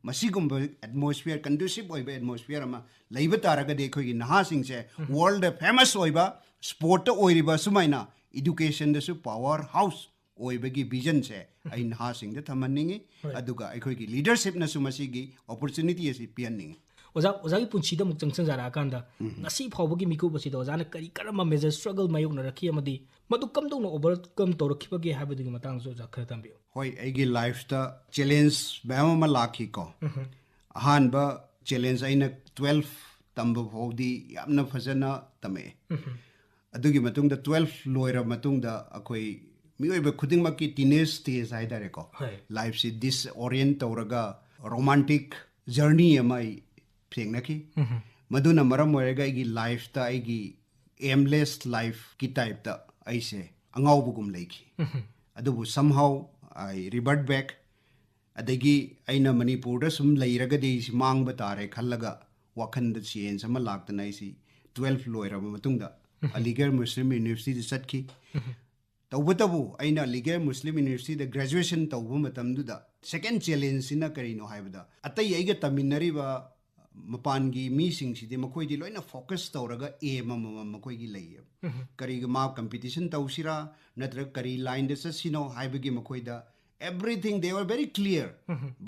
ꯃꯁꯤꯒꯨꯝꯕ atmosphere, conducive ꯑꯣꯏꯕ atmosphere ꯑꯃ ꯂꯩꯕ ꯇꯥꯔꯒꯗꯤ ꯑꯩꯈꯣꯏꯒꯤ ꯅꯍꯥꯁꯤꯡꯁꯦ world famous ꯑꯣꯏꯕ sportꯇ ꯑꯣꯏꯔꯤꯕ ꯁꯨꯃꯥꯏꯅ educationꯗꯁꯨ power house ꯑꯣꯏꯕꯒꯤ visionꯁꯦ ꯑꯩ ꯅꯍꯥꯁꯤꯡꯗ ꯊꯝꯍꯟꯅꯤꯡꯉꯤ꯫ ꯍꯣꯏ꯫ ꯑꯗꯨꯒ ꯑꯩꯈꯣꯏꯒꯤ ꯂꯤꯗꯔꯁꯤꯞꯅꯁꯨ ꯃꯁꯤꯒꯤ ꯑꯣꯄꯣꯔꯆꯨꯅꯤꯇꯤ ꯑꯁꯤ ꯄꯤꯍꯟꯅꯤꯡꯉꯤ꯫ ꯑꯣꯖꯥ, ꯑꯣꯖꯥꯒꯤ ꯄꯨꯟꯁꯤꯗ ꯑꯃꯨꯛ ꯆꯪꯁꯤꯟꯖꯔꯛꯑꯀꯥꯟꯗ ꯉꯁꯤ ꯐꯥꯎꯕꯒꯤ ꯃꯤꯀꯨꯞ ꯑꯁꯤꯗ ꯑꯣꯖꯥꯅ ꯀꯔꯤ ꯀꯔꯝꯕ ꯃꯦꯖꯔ ꯁ꯭ꯇ꯭ꯔꯒꯜ ꯃꯥꯌꯣꯛꯅꯔꯛꯈꯤ ꯑꯃꯗꯤ ꯃꯗꯨ ꯀꯝꯗꯧꯅ ꯑꯣꯚꯔꯀꯝ ꯇꯧꯔꯛꯈꯤꯕꯒꯦ ꯍꯥꯏꯕꯗꯨꯒꯤ ꯃꯇꯥꯡꯗꯁꯨ ꯑꯣꯖꯥ ꯈꯔ ꯊꯝꯕꯤꯌꯨ꯫ ꯍꯣꯏ, ꯑꯩꯒꯤ ꯂꯥꯏꯐꯇ ꯆꯦꯂꯦꯟꯖ ꯃꯌꯥꯝ ꯑꯃ ꯂꯥꯛꯈꯤꯀꯣ꯫ ꯑꯍꯥꯟꯕ ꯆꯦꯂꯦꯟꯖ ꯑꯩꯅ ꯇ꯭ꯋꯦꯜꯐ ꯇꯝꯕ ꯐꯥꯎꯗꯤ ꯌꯥꯝꯅ ꯐꯖꯅ ꯇꯝꯃꯛꯑꯦ꯫ ꯑꯗꯨꯒꯤ ꯃꯇꯨꯡꯗ ꯇ꯭ꯋꯦꯜꯐ ꯂꯣꯏꯔꯕ ꯃꯇꯨꯡꯗ ꯑꯩꯈꯣꯏ ꯃꯤꯑꯣꯏꯕ ꯈꯨꯗꯤꯡꯃꯛꯀꯤ ꯇꯤꯅꯦꯖ ꯁ꯭ꯇꯦꯖ ꯍꯥꯏꯇꯥꯔꯦꯀꯣ꯫ ꯍꯣꯏ꯫ ꯂꯥꯏꯐꯁꯤ ꯗꯤꯁꯑꯣꯔꯤꯌꯦꯟ ꯇꯧꯔꯒ ꯔꯣꯃꯥꯟꯇꯤꯛ ꯖꯔꯅꯤ ꯑꯃ ꯑꯩ ꯊꯦꯡꯅꯈꯤ꯫ ꯃꯗꯨꯅ ꯃꯔꯝ ꯑꯣꯏꯔꯒ ꯑꯩꯒꯤ ꯂꯥꯏꯐꯇ ꯑꯩꯒꯤ ꯑꯦꯝꯂꯦꯁ ꯂꯥꯏꯐꯀꯤ ꯇꯥꯏꯞꯇ ꯑꯩꯁꯦ ꯑꯉꯥꯎꯕꯒꯨꯝ ꯂꯩꯈꯤ꯫ ꯑꯗꯨꯕꯨ somehow I revert back꯫ ꯑꯗꯒꯤ ꯑꯩꯅ ꯃꯅꯤꯄꯨꯔꯗ ꯁꯨꯝ ꯂꯩꯔꯒꯗꯤ ꯑꯩꯁꯤ ꯃꯥꯡꯕ ꯇꯥꯔꯦ ꯈꯜꯂꯒ ꯋꯥꯈꯟꯗ ꯆꯦꯟꯖ ꯑꯃ ꯂꯥꯛꯇꯅ ꯑꯩꯁꯤ ꯇ꯭ꯋꯦꯜꯐ ꯂꯣꯏꯔꯕ ꯃꯇꯨꯡꯗ ꯑꯂꯤꯒꯔ ꯃꯨꯁꯂꯤꯝ ꯌꯨꯅꯤꯚꯔꯁꯤꯇꯤꯗ ꯆꯠꯈꯤ꯫ ꯇꯧꯕꯇꯕꯨ ꯑꯩꯅ ꯑꯂꯤꯒꯔ ꯃꯨꯁꯂꯤꯝ ꯌꯨꯅꯤꯚꯔꯁꯤꯇꯤꯗ ꯒ꯭ꯔꯦꯖꯨꯑꯦꯁꯟ ꯇꯧꯕ ꯃꯇꯝꯗꯨꯗ ꯁꯦꯀꯦꯟ ꯆꯦꯂꯦꯟꯖꯁꯤꯅ ꯀꯔꯤꯅꯣ ꯍꯥꯏꯕꯗ, ꯑꯇꯩ ꯑꯩꯒ ꯇꯝꯃꯤꯟꯅꯔꯤꯕ ꯃꯄꯥꯟꯒꯤ ꯃꯤꯁꯤꯡꯁꯤꯗꯤ ꯃꯈꯣꯏꯗꯤ ꯂꯣꯏꯅ ꯐꯣꯀꯁ ꯇꯧꯔꯒ ꯑꯦꯝ ꯑꯃꯃꯝ ꯃꯈꯣꯏꯒꯤ ꯂꯩꯌꯦꯕ꯫ ꯀꯔꯤꯒ ꯃꯥ ꯀꯝꯄꯤꯇꯤꯁꯟ ꯇꯧꯁꯤꯔꯥ, ꯅꯠꯇ꯭ꯔꯒ ꯀꯔꯤ ꯂꯥꯏꯟꯗ ꯆꯠꯁꯤꯅꯣ ꯍꯥꯏꯕꯒꯤ ꯃꯈꯣꯏꯗ everything they were very clear.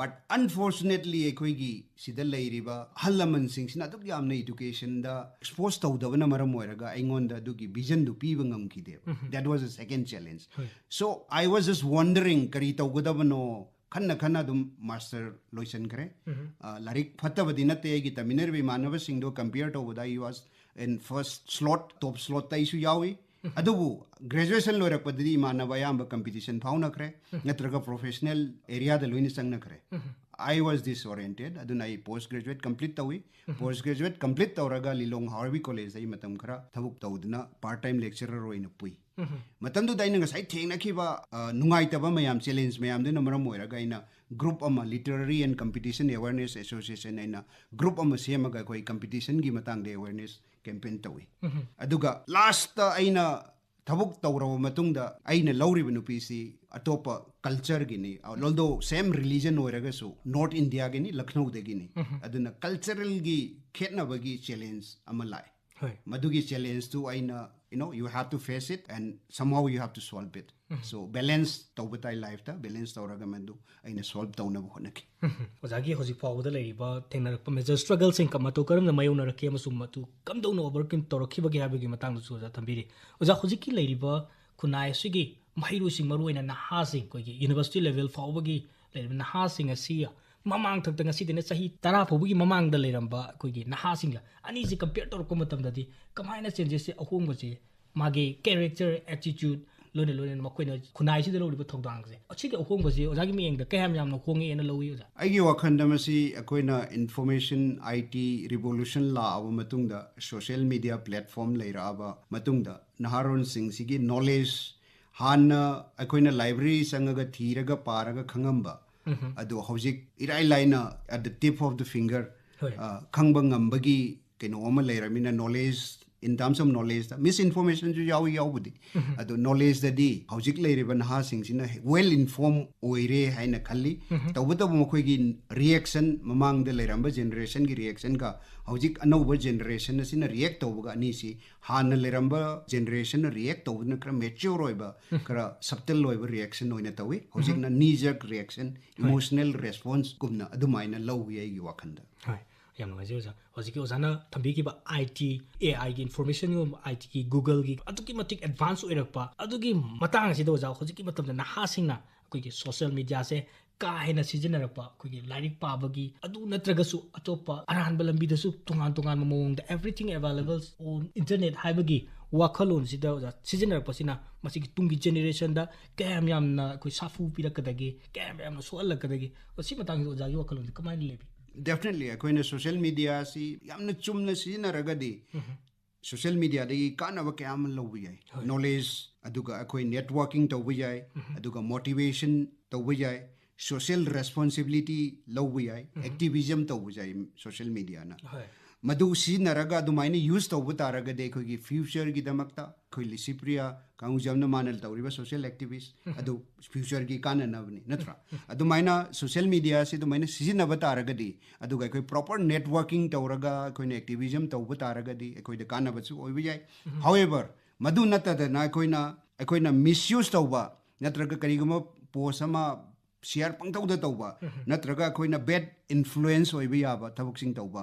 But unfortunately ꯑꯩꯈꯣꯏꯒꯤ ꯁꯤꯗ ꯂꯩꯔꯤꯕ ꯑꯍꯜ ꯂꯃꯟꯁꯤꯡꯁꯤꯅ ꯑꯗꯨꯛ ꯌꯥꯝꯅ ꯏꯗꯨꯀꯦꯁꯟꯗ ꯑꯦꯛꯁꯄꯣꯖ ꯇꯧꯗꯕꯅ ꯃꯔꯝ ꯑꯣꯏꯔꯒ ꯑꯩꯉꯣꯟꯗ ꯑꯗꯨꯒꯤ ꯚꯤꯖꯟꯗꯨ ꯄꯤꯕ ꯉꯝꯈꯤꯗꯦꯕ꯫ That was a second challenge. ꯍꯣꯏ꯫ So I was just wondering ꯀꯔꯤ ꯇꯧꯒꯗꯕꯅꯣ, ꯈꯟꯅ ꯈꯟꯅ ꯑꯗꯨꯝ ꯃꯥꯁꯇꯔ ꯂꯣꯏꯁꯤꯟꯈ꯭ꯔꯦ꯫ ꯑ, ꯂꯥꯏꯔꯤꯛ ꯐꯠꯇꯕꯗꯤ ꯅꯠꯇꯦ, ꯑꯩꯒꯤ ꯇꯝꯃꯤꯟꯅꯔꯤꯕ ꯏꯃꯥꯟꯅꯕꯁꯤꯡꯗꯣ ꯀꯝꯄꯤꯌꯔ ꯇꯧꯕꯗ I was in first slot, top slotꯇ ꯑꯩꯁꯨ ꯌꯥꯎꯏ꯫ ꯑꯗꯨꯕꯨ ꯒ꯭ꯔꯦꯖꯨꯑꯦꯁꯟ ꯂꯣꯏꯔꯛꯄꯗꯗꯤ ꯏꯃꯥꯟꯅꯕ ꯑꯌꯥꯝꯕ ꯀꯝꯄꯤꯇꯤꯁꯟ ꯐꯥꯎꯅꯈ꯭ꯔꯦ, ꯅꯠꯇ꯭ꯔꯒ ꯄ꯭ꯔꯣꯐꯦꯁꯅꯦꯜ ꯑꯦꯔꯤꯌꯥꯗ ꯂꯣꯏꯅ ꯆꯪꯅꯈ꯭ꯔꯦ꯫ I was disoriented. ꯑꯗꯨꯅ ꯑꯩ ꯄꯣꯁ ꯒ꯭ꯔꯦꯖꯨꯑꯦꯠ ꯀꯝꯄ꯭ꯂꯤꯠ ꯇꯧꯏ꯫ ꯄꯣꯁ ꯒ꯭ꯔꯦꯖꯨꯑꯦꯠ ꯀꯝꯄ꯭ꯂꯤꯠ ꯇꯧꯔꯒ ꯂꯤꯂꯣꯡ ꯍꯥꯋꯔꯕꯤ ꯀꯣꯂꯦꯖꯇ ꯑꯩ ꯃꯇꯝ ꯈꯔ ꯊꯕꯛ ꯇꯧꯗꯨꯅ ꯄꯥꯔꯠ ꯇꯥꯏꯝ ꯂꯦꯛꯆꯔꯔ ꯑꯣꯏꯅ ꯄꯨꯏ꯫ ꯃꯇꯝꯗꯨꯗ ꯑꯩꯅ ꯉꯁꯥꯏ ꯊꯦꯡꯅꯈꯤꯕ, ꯑ, ꯅꯨꯡꯉꯥꯏꯇꯕ ꯃꯌꯥꯝ, ꯆꯦꯂꯦꯟꯖ ꯃꯌꯥꯝꯗꯨꯅ ꯃꯔꯝ ꯑꯣꯏꯔꯒ ꯑꯩꯅ ꯒ꯭ꯔꯨꯞ ꯑꯃ, Literary and Competition Awareness Association ꯍꯥꯏꯅ ꯒ꯭ꯔꯨꯞ ꯑꯃ ꯁꯦꯝꯃꯒ ꯑꯩꯈꯣꯏ ꯀꯝꯄꯤꯇꯤꯁꯟꯒꯤ ꯃꯇꯥꯡꯗ ꯑꯦꯋꯦꯔꯅꯦꯁ ꯀꯦꯝꯄꯦꯟ ꯇꯧꯏ꯫ ꯑꯗꯨꯒ ꯂꯥꯁꯇ ꯑꯩꯅ ꯊꯕꯛ ꯇꯧꯔꯕ ꯃꯇꯨꯡꯗ ꯑꯩꯅ ꯂꯧꯔꯤꯕ ꯅꯨꯄꯤꯁꯤ ꯑꯇꯣꯞꯄ ꯀꯜꯆꯔꯒꯤꯅꯤ, although same religion ꯑꯣꯏꯔꯒꯁꯨ ꯅꯣꯔꯠ ꯏꯟꯗꯤꯌꯥꯒꯤꯅꯤ, ꯂꯈꯅꯧꯗꯒꯤꯅꯤ꯫ ꯑꯗꯨꯅ ꯀꯜꯆꯔꯦꯜꯒꯤ ꯈꯦꯠꯅꯕꯒꯤ ꯆꯦꯂꯦꯟꯖ ꯑꯃ ꯂꯥꯛꯑꯦ꯫ ꯍꯣꯏ꯫ ꯃꯗꯨꯒꯤ ꯆꯦꯂꯦꯟꯖꯇꯨ ꯑꯩꯅ, you know, you have to face it and somehow you have to solve it. So balance ꯇꯧꯕ ꯇꯥꯏ, ꯂꯥꯏꯐꯇ ꯕꯦꯂꯦꯟꯁ ꯇꯧꯔꯒ ꯃꯗꯨ ꯑꯩꯅ ꯁꯣꯜꯕ ꯇꯧꯅꯕ ꯍꯣꯠꯅꯈꯤ꯫ ꯑꯣꯖꯥꯒꯤ ꯍꯧꯖꯤꯛ ꯐꯥꯎꯕꯗ ꯂꯩꯔꯤꯕ ꯊꯦꯡꯅꯔꯛꯄ ꯃꯦꯖꯔ ꯁ꯭ꯇ꯭ꯔꯒꯜꯁꯤꯡ ꯃꯇꯧ ꯀꯔꯝꯅ ꯃꯥꯌꯣꯛꯅꯔꯛꯈꯤ ꯑꯃꯁꯨꯡ ꯃꯗꯨ ꯀꯝꯗꯧꯅ ꯑꯣꯚꯔꯀꯝ ꯇꯧꯔꯛꯈꯤꯕꯒꯦ ꯍꯥꯏꯕꯒꯤ ꯃꯇꯥꯡꯗꯁꯨ ꯑꯣꯖꯥ ꯊꯝꯕꯤꯔꯤ꯫ ꯑꯣꯖꯥ, ꯍꯧꯖꯤꯛꯀꯤ ꯂꯩꯔꯤꯕ ꯈꯨꯟꯅꯥꯏ ꯑꯁꯤꯒꯤ ꯃꯍꯩꯔꯣꯏꯁꯤꯡ, ꯃꯔꯨꯑꯣꯏꯅ ꯅꯍꯥꯁꯤꯡ, ꯑꯩꯈꯣꯏꯒꯤ ꯌꯨꯅꯤꯚꯔꯁꯤꯇꯤ ꯂꯦꯚꯦꯜ ꯐꯥꯎꯕꯒꯤ ꯂꯩꯔꯤꯕ ꯅꯍꯥꯁꯤꯡ ꯑꯁꯤ ꯃꯃꯥꯡ ꯊꯛꯇ, ꯉꯁꯤꯗꯩꯅ ꯆꯍꯤ ꯇꯔꯥ ꯐꯥꯎꯕꯒꯤ ꯃꯃꯥꯡꯗ ꯂꯩꯔꯝꯕ ꯑꯩꯈꯣꯏꯒꯤ ꯅꯍꯥꯁꯤꯡꯒ ꯑꯅꯤꯁꯤ ꯀꯝꯄꯤꯌꯔ ꯇꯧꯔꯛꯄ ꯃꯇꯝꯗꯗꯤ ꯀꯃꯥꯏꯅ ꯆꯦꯟꯖꯦꯁꯁꯦ, ꯑꯍꯣꯡꯕꯁꯦ, ꯃꯥꯒꯤ ꯀꯦꯔꯦꯛꯇꯔ, ꯑꯦꯇꯤꯆꯨꯠ, ꯂꯣꯏꯅ ꯂꯣꯏꯅꯅ ꯃꯈꯣꯏꯅ ꯈꯨꯟꯅꯥꯏꯁꯤꯗ ꯂꯧꯔꯤꯕ ꯊꯧꯗꯥꯡꯁꯦ, ꯑꯁꯤꯒꯤ ꯑꯍꯣꯡꯕꯁꯦ ꯑꯣꯖꯥꯒꯤ ꯃꯤꯠꯌꯦꯡꯗ ꯀꯌꯥꯝ ꯌꯥꯝꯅ ꯍꯣꯡꯉꯦꯅ ꯂꯧꯏ, ꯑꯣꯖꯥ? ꯑꯩꯒꯤ ꯋꯥꯈꯜꯗ ꯃꯁꯤ ꯑꯩꯈꯣꯏꯅ ꯏꯟꯐꯣꯔꯃꯦꯁꯟ, ꯑꯥꯏ ꯇꯤ ꯔꯤꯚꯣꯂꯨꯁꯟ ꯂꯥꯛꯑꯕ ꯃꯇꯨꯡꯗ, ꯁꯣꯁꯤꯌꯦꯜ ꯃꯤꯗꯤꯌꯥ ꯄ꯭ꯂꯦꯠꯐꯣꯝ ꯂꯩꯔꯛꯑꯕ ꯃꯇꯨꯡꯗ, ꯅꯍꯥꯔꯣꯜꯁꯤꯡꯁꯤꯒꯤ ꯅꯣꯂꯦꯖ, ꯍꯥꯟꯅ ꯑꯩꯈꯣꯏꯅ ꯂꯥꯏꯕ꯭ꯔꯦꯔꯤ ꯆꯪꯉꯒ ꯊꯤꯔꯒ ꯄꯥꯔꯒ ꯈꯪꯉꯝꯕ, ꯑꯗꯣ ꯍꯧꯖꯤꯛ ꯏꯔꯥꯏ ꯂꯥꯏꯅ at the tip of the finger, ꯍꯣꯏ꯫ ꯑ, ꯈꯪꯕ ꯉꯝꯕꯒꯤ ꯀꯩꯅꯣ ꯑꯃ ꯂꯩꯔꯕꯅꯤꯅ, ꯅꯣꯂꯦꯖ, in terms of ꯅꯣꯂꯦꯖꯇ, ꯃꯤꯁ ꯏꯟꯐꯣꯔꯃꯦꯁꯟꯁꯨ ꯌꯥꯎꯏ, ꯌꯥꯎꯕꯗꯤ꯫ ꯑꯗꯣ ꯅꯣꯂꯦꯖꯇꯗꯤ ꯍꯧꯖꯤꯛ ꯂꯩꯔꯤꯕ ꯅꯍꯥꯁꯤꯡꯁꯤꯅ ꯋꯦꯜ ꯏꯟꯐꯣꯔꯝ ꯑꯣꯏꯔꯦ ꯍꯥꯏꯅ ꯈꯜꯂꯤ꯫ ꯇꯧꯕꯇꯕꯨ ꯃꯈꯣꯏꯒꯤ ꯔꯤꯌꯦꯛꯁꯟ, ꯃꯃꯥꯡꯗ ꯂꯩꯔꯝꯕ ꯖꯦꯅꯦꯔꯦꯁꯟꯒꯤ ꯔꯤꯌꯦꯛꯁꯟꯒ ꯍꯧꯖꯤꯛ ꯑꯅꯧꯕ ꯖꯦꯅꯦꯔꯦꯁꯟ ꯑꯁꯤꯅ ꯔꯤꯌꯦꯛ ꯇꯧꯕꯒ ꯑꯅꯤꯁꯤ, ꯍꯥꯟꯅ ꯂꯩꯔꯝꯕ ꯖꯦꯅꯦꯔꯦꯁꯟꯅ ꯔꯤꯌꯦꯛ ꯇꯧꯕꯗꯨꯅ ꯈꯔ ꯃꯦꯆ꯭ꯌꯣꯔ ꯑꯣꯏꯕ, ꯈꯔ ꯁꯕꯇꯜ ꯑꯣꯏꯕ ꯔꯤꯌꯦꯛꯁꯟ ꯑꯣꯏꯅ ꯇꯧꯏ꯫ ꯍꯧꯖꯤꯛꯅ ꯅꯤ ꯖꯔꯛ ꯔꯤꯌꯦꯛꯁꯟ, ꯏꯃꯣꯁꯅꯦꯜ ꯔꯦꯁꯄꯣꯟꯁ ꯀꯨꯝꯅ ꯑꯗꯨꯃꯥꯏꯅ ꯂꯧꯏ ꯑꯩꯒꯤ ꯋꯥꯈꯜꯗ꯫ ꯍꯣꯏ, ꯌꯥꯝ ꯅꯨꯡꯉꯥꯏꯖꯩ ꯑꯣꯖꯥ꯫ ꯍꯧꯖꯤꯛꯀꯤ ꯑꯣꯖꯥꯅ ꯊꯝꯕꯤꯈꯤꯕ ꯑꯥꯏ ꯇꯤ, ꯑꯦ ꯑꯥꯏꯒꯤ ꯏꯟꯐꯣꯔꯃꯦꯁꯟꯒꯨꯝꯕ, ꯑꯥꯏ ꯇꯤꯒꯤ, ꯒꯨꯒꯜꯒꯤ ꯑꯗꯨꯛꯀꯤ ꯃꯇꯤꯛ ꯑꯦꯗꯚꯥꯟꯁ ꯑꯣꯏꯔꯛꯄ ꯑꯗꯨꯒꯤ ꯃꯇꯥꯡ ꯑꯁꯤꯗ ꯑꯣꯖꯥ, ꯍꯧꯖꯤꯛꯀꯤ ꯃꯇꯝꯗ ꯅꯍꯥꯁꯤꯡꯅ ꯑꯩꯈꯣꯏꯒꯤ ꯁꯣꯁꯤꯌꯦꯜ ꯃꯤꯗꯤꯌꯥꯁꯦ ꯀꯥ ꯍꯦꯟꯅ ꯁꯤꯖꯤꯟꯅꯔꯛꯄ, ꯑꯩꯈꯣꯏꯒꯤ ꯂꯥꯏꯔꯤꯛ ꯄꯥꯕꯒꯤ ꯑꯗꯨ ꯅꯠꯇ꯭ꯔꯒꯁꯨ ꯑꯇꯣꯞꯄ ꯑꯔꯥꯟꯕ ꯂꯝꯕꯤꯗꯁꯨ ꯇꯣꯉꯥꯟ ꯇꯣꯉꯥꯟꯕ ꯃꯑꯣꯡꯗ everything available on internet ꯍꯥꯏꯕꯒꯤ ꯋꯥꯈꯜꯂꯣꯟꯁꯤꯗ ꯑꯣꯖꯥ ꯁꯤꯖꯤꯟꯅꯔꯛꯄꯁꯤꯅ ꯃꯁꯤꯒꯤ ꯇꯨꯡꯒꯤ ꯖꯦꯅꯦꯔꯦꯁꯟꯗ ꯀꯌꯥꯝ ꯌꯥꯝꯅ ꯑꯩꯈꯣꯏ ꯁꯥꯐꯨ ꯄꯤꯔꯛꯀꯗꯒꯦ, ꯀꯌꯥꯝ ꯌꯥꯝꯅ ꯁꯣꯛꯍꯜꯂꯛꯀꯗꯒꯦ, ꯁꯤ ꯃꯇꯥꯡꯁꯤꯗ ꯑꯣꯖꯥꯒꯤ ꯋꯥꯈꯜꯂꯣꯟꯁꯦ ꯀꯃꯥꯏꯅ ꯂꯩꯕꯤ? ꯗꯦꯐꯤꯅꯦꯠꯂꯤ, ꯑꯩꯈꯣꯏꯅ ꯁꯣꯁꯤꯌꯦꯜ ꯃꯤꯗꯤꯌꯥ ꯑꯁꯤ ꯌꯥꯝꯅ ꯆꯨꯝꯅ ꯁꯤꯖꯤꯟꯅꯔꯒꯗꯤ, ꯁꯣꯁꯤꯌꯦꯜ ꯃꯤꯗꯤꯌꯥꯗꯒꯤ ꯀꯥꯟꯅꯕ ꯀꯌꯥ ꯑꯃ ꯂꯧꯕ ꯌꯥꯏ꯫ ꯍꯣꯏ꯫ ꯅꯣꯂꯦꯖ, ꯑꯗꯨꯒ ꯑꯩꯈꯣꯏ ꯅꯦꯠꯋꯥꯔꯀꯤꯡ ꯇꯧꯕ ꯌꯥꯏ, ꯑꯗꯨꯒ ꯃꯣꯇꯤꯚꯦꯁꯟ ꯇꯧꯕ ꯌꯥꯏ, ꯁꯣꯁꯤꯌꯦꯜ ꯔꯦꯁꯄꯣꯟꯁꯤꯕꯤꯂꯤꯇꯤ ꯂꯧꯕ ꯌꯥꯏ, ꯑꯦꯛꯇꯤꯚꯤꯖꯝ ꯇꯧꯕ ꯌꯥꯏ ꯁꯣꯁꯤꯌꯦꯜ ꯃꯤꯗꯤꯌꯥꯅ꯫ ꯍꯣꯏ꯫ ꯃꯗꯨ ꯁꯤꯖꯤꯟꯅꯔꯒ, ꯑꯗꯨꯃꯥꯏꯅ ꯌꯨꯁ ꯇꯧꯕ ꯇꯥꯔꯒꯗꯤ, ꯑꯩꯈꯣꯏꯒꯤ ꯐ꯭ꯌꯨꯆꯔꯒꯤꯗꯃꯛꯇ, ꯑꯩꯈꯣꯏ ꯂꯤꯁꯤꯄ꯭ꯔꯤꯌꯥ ꯀꯥꯡꯖꯝꯅ ꯃꯥꯅ ꯇꯧꯔꯤꯕ ꯁꯣꯁꯤꯌꯦꯜ ꯑꯦꯛꯇꯤꯚꯤꯁ ꯑꯗꯨ ꯐ꯭ꯌꯨꯆꯔꯒꯤ ꯀꯥꯟꯅꯅꯕꯅꯤ, ꯅꯠꯇ꯭ꯔꯥ? ꯑꯗꯨꯃꯥꯏꯅ ꯁꯣꯁꯤꯌꯦꯜ ꯃꯤꯗꯤꯌꯥꯁꯤ ꯑꯗꯨꯃꯥꯏꯅ ꯁꯤꯖꯤꯟꯅꯕ ꯇꯥꯔꯒꯗꯤ, ꯑꯗꯨꯒ ꯑꯩꯈꯣꯏ ꯄ꯭ꯔꯣꯄꯔ ꯅꯦꯠꯋꯥꯔꯀꯤꯡ ꯇꯧꯔꯒ ꯑꯩꯈꯣꯏꯅ ꯑꯦꯛꯇꯤꯚꯤꯖꯝ ꯇꯧꯕ ꯇꯥꯔꯒꯗꯤ, ꯑꯩꯈꯣꯏꯗ ꯀꯥꯟꯅꯕꯁꯨ ꯑꯣꯏꯕ ꯌꯥꯏ꯫ ꯍꯥꯎꯑꯦꯚꯔ, ꯃꯗꯨ ꯅꯠꯇꯗꯅ ꯑꯩꯈꯣꯏꯅ ꯑꯩꯈꯣꯏꯅ ꯃꯤꯁꯌꯨꯁ ꯇꯧꯕ, ꯅꯠꯇ꯭ꯔꯒ ꯀꯔꯤꯒꯨꯝꯕ ꯄꯣꯁ ꯑꯃ ꯁꯤꯌꯥꯔ ꯄꯪꯇꯧꯗ ꯇꯧꯕ, ꯅꯠꯇ꯭ꯔꯒ ꯑꯩꯈꯣꯏꯅ ꯕꯦꯗ ꯏꯟꯐ꯭ꯂꯨꯌꯦꯟꯁ ꯑꯣꯏꯕ ꯌꯥꯕ ꯊꯕꯛꯁꯤꯡ ꯇꯧꯕ,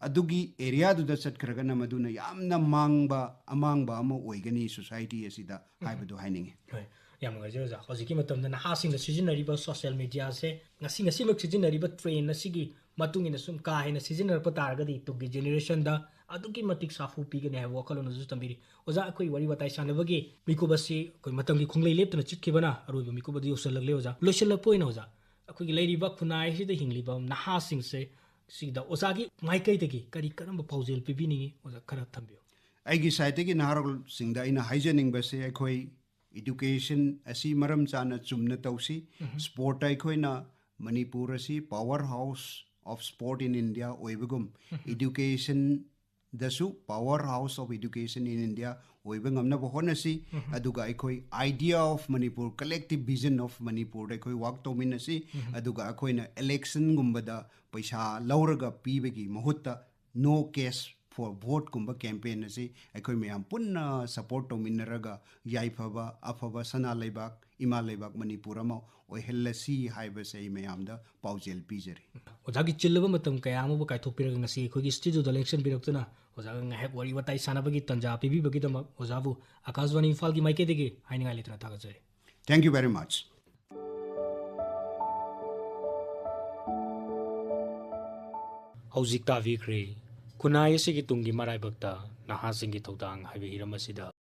ꯑꯗꯨꯒꯤ ꯑꯦꯔꯤꯌꯥꯗꯨꯗ ꯆꯠꯈ꯭ꯔꯒꯅ ꯃꯗꯨꯅ ꯌꯥꯝꯅ ꯃꯥꯡꯕ, ꯑꯃꯥꯡꯕ ꯑꯃ ꯑꯣꯏꯒꯅꯤ ꯁꯣꯁꯥꯏꯇꯤ ꯑꯁꯤꯗ ꯍꯥꯏꯕꯗꯨ ꯍꯥꯏꯅꯤꯡꯉꯤ꯫ ꯍꯣꯏ, ꯌꯥꯝ ꯅꯨꯡꯉꯥꯏꯖꯩ ꯑꯣꯖꯥ꯫ ꯍꯧꯖꯤꯛꯀꯤ ꯃꯇꯝꯗ ꯅꯍꯥꯁꯤꯡꯅ ꯁꯤꯖꯤꯟꯅꯔꯤꯕ ꯁꯣꯁꯤꯌꯦꯜ ꯃꯦꯗꯤꯌꯥꯁꯦ ꯉꯁꯤ ꯉꯁꯤꯃꯛ ꯁꯤꯖꯤꯟꯅꯔꯤꯕ ꯇ꯭ꯔꯦꯟ ꯑꯁꯤꯒꯤ ꯃꯇꯨꯡ ꯏꯟꯅ ꯁꯨꯝ ꯀꯥ ꯍꯦꯟꯅ ꯁꯤꯖꯤꯟꯅꯔꯛꯄ ꯇꯥꯔꯒꯗꯤ ꯇꯨꯡꯒꯤ ꯖꯦꯅꯦꯔꯦꯁꯟꯗ ꯑꯗꯨꯛꯀꯤ ꯃꯇꯤꯛ ꯁꯥꯐꯨ ꯄꯤꯒꯅꯤ ꯍꯥꯏꯕ ꯋꯥꯈꯜꯂꯣꯟ ꯑꯗꯨꯁꯨ ꯊꯝꯕꯤꯔꯤ꯫ ꯑꯣꯖꯥ, ꯑꯩꯈꯣꯏ ꯋꯥꯔꯤ ꯋꯥꯇꯥꯏ ꯁꯥꯟꯅꯕꯒꯤ ꯃꯤꯀꯨꯞ ꯑꯁꯤ ꯑꯩꯈꯣꯏ ꯃꯇꯝꯒꯤ ꯈꯣꯡꯂꯩ ꯂꯦꯞꯇꯅ ꯆꯠꯈꯤꯕꯅ ꯑꯔꯣꯏꯕ ꯃꯤꯀꯨꯞ ꯑꯗꯨ ꯌꯧꯁꯤꯜꯂꯛꯂꯦ ꯑꯣꯖꯥ꯫ ꯂꯣꯏꯁꯤꯜꯂꯛꯄ ꯑꯣꯏꯅ ꯑꯣꯖꯥ, ꯑꯩꯈꯣꯏꯒꯤ ꯂꯩꯔꯤꯕ ꯈꯨꯟꯅꯥꯏ ꯑꯁꯤꯗ ꯍꯤꯡꯂꯤꯕ ꯅꯍꯥꯁꯤꯡꯁꯦ ꯁꯤꯗ ꯑꯣꯖꯥꯒꯤ ꯃꯥꯏꯀꯩꯗꯒꯤ ꯀꯔꯤ ꯀꯔꯝꯕ ꯄꯥꯎꯖꯦꯜ ꯄꯤꯕꯤꯅꯤꯡꯉꯤ ꯑꯣꯖꯥ, ꯈꯔ ꯊꯝꯕꯤꯌꯨ꯫ ꯑꯩꯒꯤ ꯁꯥꯏꯠꯇꯒꯤ ꯅꯍꯥꯔꯣꯜꯁꯤꯡꯗ ꯑꯩꯅ ꯍꯥꯏꯖꯅꯤꯡꯕꯁꯦ, ꯑꯩꯈꯣꯏ ꯏꯗꯨꯀꯦꯁꯟ ꯑꯁꯤ ꯃꯔꯝ ꯆꯥꯅ ꯆꯨꯝꯅ ꯇꯧꯁꯤ꯫ ꯁ꯭ꯄꯣꯔꯠꯇ ꯑꯩꯈꯣꯏꯅ ꯃꯅꯤꯄꯨꯔ ꯑꯁꯤ power house of sport in India ꯑꯣꯏꯕꯒꯨꯝ, ꯏꯗꯨꯀꯦꯁꯟꯗꯁꯨ power house of education in India ꯑꯣꯏꯕ ꯉꯝꯅꯕ ꯍꯣꯠꯅꯁꯤ꯫ ꯑꯗꯨꯒ ꯑꯩꯈꯣꯏ idea of Manipur, collective vision of ꯃꯅꯤꯄꯨꯔꯗ ꯑꯩꯈꯣꯏ ꯋꯥꯛ ꯇꯧꯃꯤꯟꯅꯁꯤ꯫ ꯑꯗꯨꯒ ꯑꯩꯈꯣꯏꯅ ꯏꯂꯦꯛꯁꯟꯒꯨꯝꯕꯗ ꯄꯩꯁꯥ ꯂꯧꯔꯒ ꯄꯤꯕꯒꯤ ꯃꯍꯨꯠꯇ no cash for voteꯀꯨꯝꯕ ꯀꯦꯝꯄꯦꯟ ꯑꯁꯤ ꯑꯩꯈꯣꯏ ꯃꯌꯥꯝ ꯄꯨꯟꯅ ꯁꯄꯣꯔꯠ ꯇꯧꯃꯤꯟꯅꯔꯒ ꯌꯥꯏꯐꯕ, ꯑꯐꯕ ꯁꯅꯥ ꯂꯩꯕꯥꯛ, ꯏꯃꯥ ꯂꯩꯕꯥꯛ ꯃꯅꯤꯄꯨꯔ ꯑꯃ ꯑꯣꯏꯍꯜꯂꯁꯤ ꯍꯥꯏꯕꯁꯦ ꯑꯩ ꯃꯌꯥꯝꯗ ꯄꯥꯎꯖꯦꯜ ꯄꯤꯖꯔꯤ꯫ ꯑꯣꯖꯥꯒꯤ ꯆꯤꯜꯂꯕ ꯃꯇꯝ ꯀꯌꯥ ꯑꯃꯕꯨ ꯀꯥꯏꯊꯣꯛꯄꯤꯔꯒ ꯉꯁꯤ ꯑꯩꯈꯣꯏꯒꯤ ꯁ꯭ꯇꯨꯗꯤꯑꯣꯗ ꯂꯦꯡꯁꯤꯟꯕꯤꯔꯛꯇꯨꯅ ꯑꯣꯖꯥꯒ ꯉꯥꯏꯍꯥꯛ ꯋꯥꯔꯤ ꯋꯥꯇꯥꯏ ꯁꯥꯟꯅꯕꯒꯤ ꯇꯥꯟꯖꯥ ꯄꯤꯕꯤꯕꯒꯤꯗꯃꯛ ꯑꯣꯖꯥꯕꯨ ꯑꯀꯥꯁꯕꯥꯅꯤ ꯏꯝꯐꯥꯜꯒꯤ ꯃꯥꯏꯀꯩꯗꯒꯤ ꯍꯥꯏꯅꯤꯡꯉꯥꯏ ꯂꯩꯇꯅ ꯊꯥꯒꯠꯆꯔꯤ꯫ Thank you very much. ꯍꯧꯖꯤꯛ ꯇꯥꯕꯤꯈ꯭ꯔꯦ ꯈꯨꯟꯅꯥꯏ ꯑꯁꯤꯒꯤ ꯇꯨꯡꯒꯤ ꯃꯔꯥꯏꯕꯛꯇ ꯅꯍꯥꯁꯤꯡꯒꯤ ꯊꯧꯗꯥꯡ ꯍꯥꯏꯕ ꯍꯤꯔꯝ ꯑꯁꯤꯗ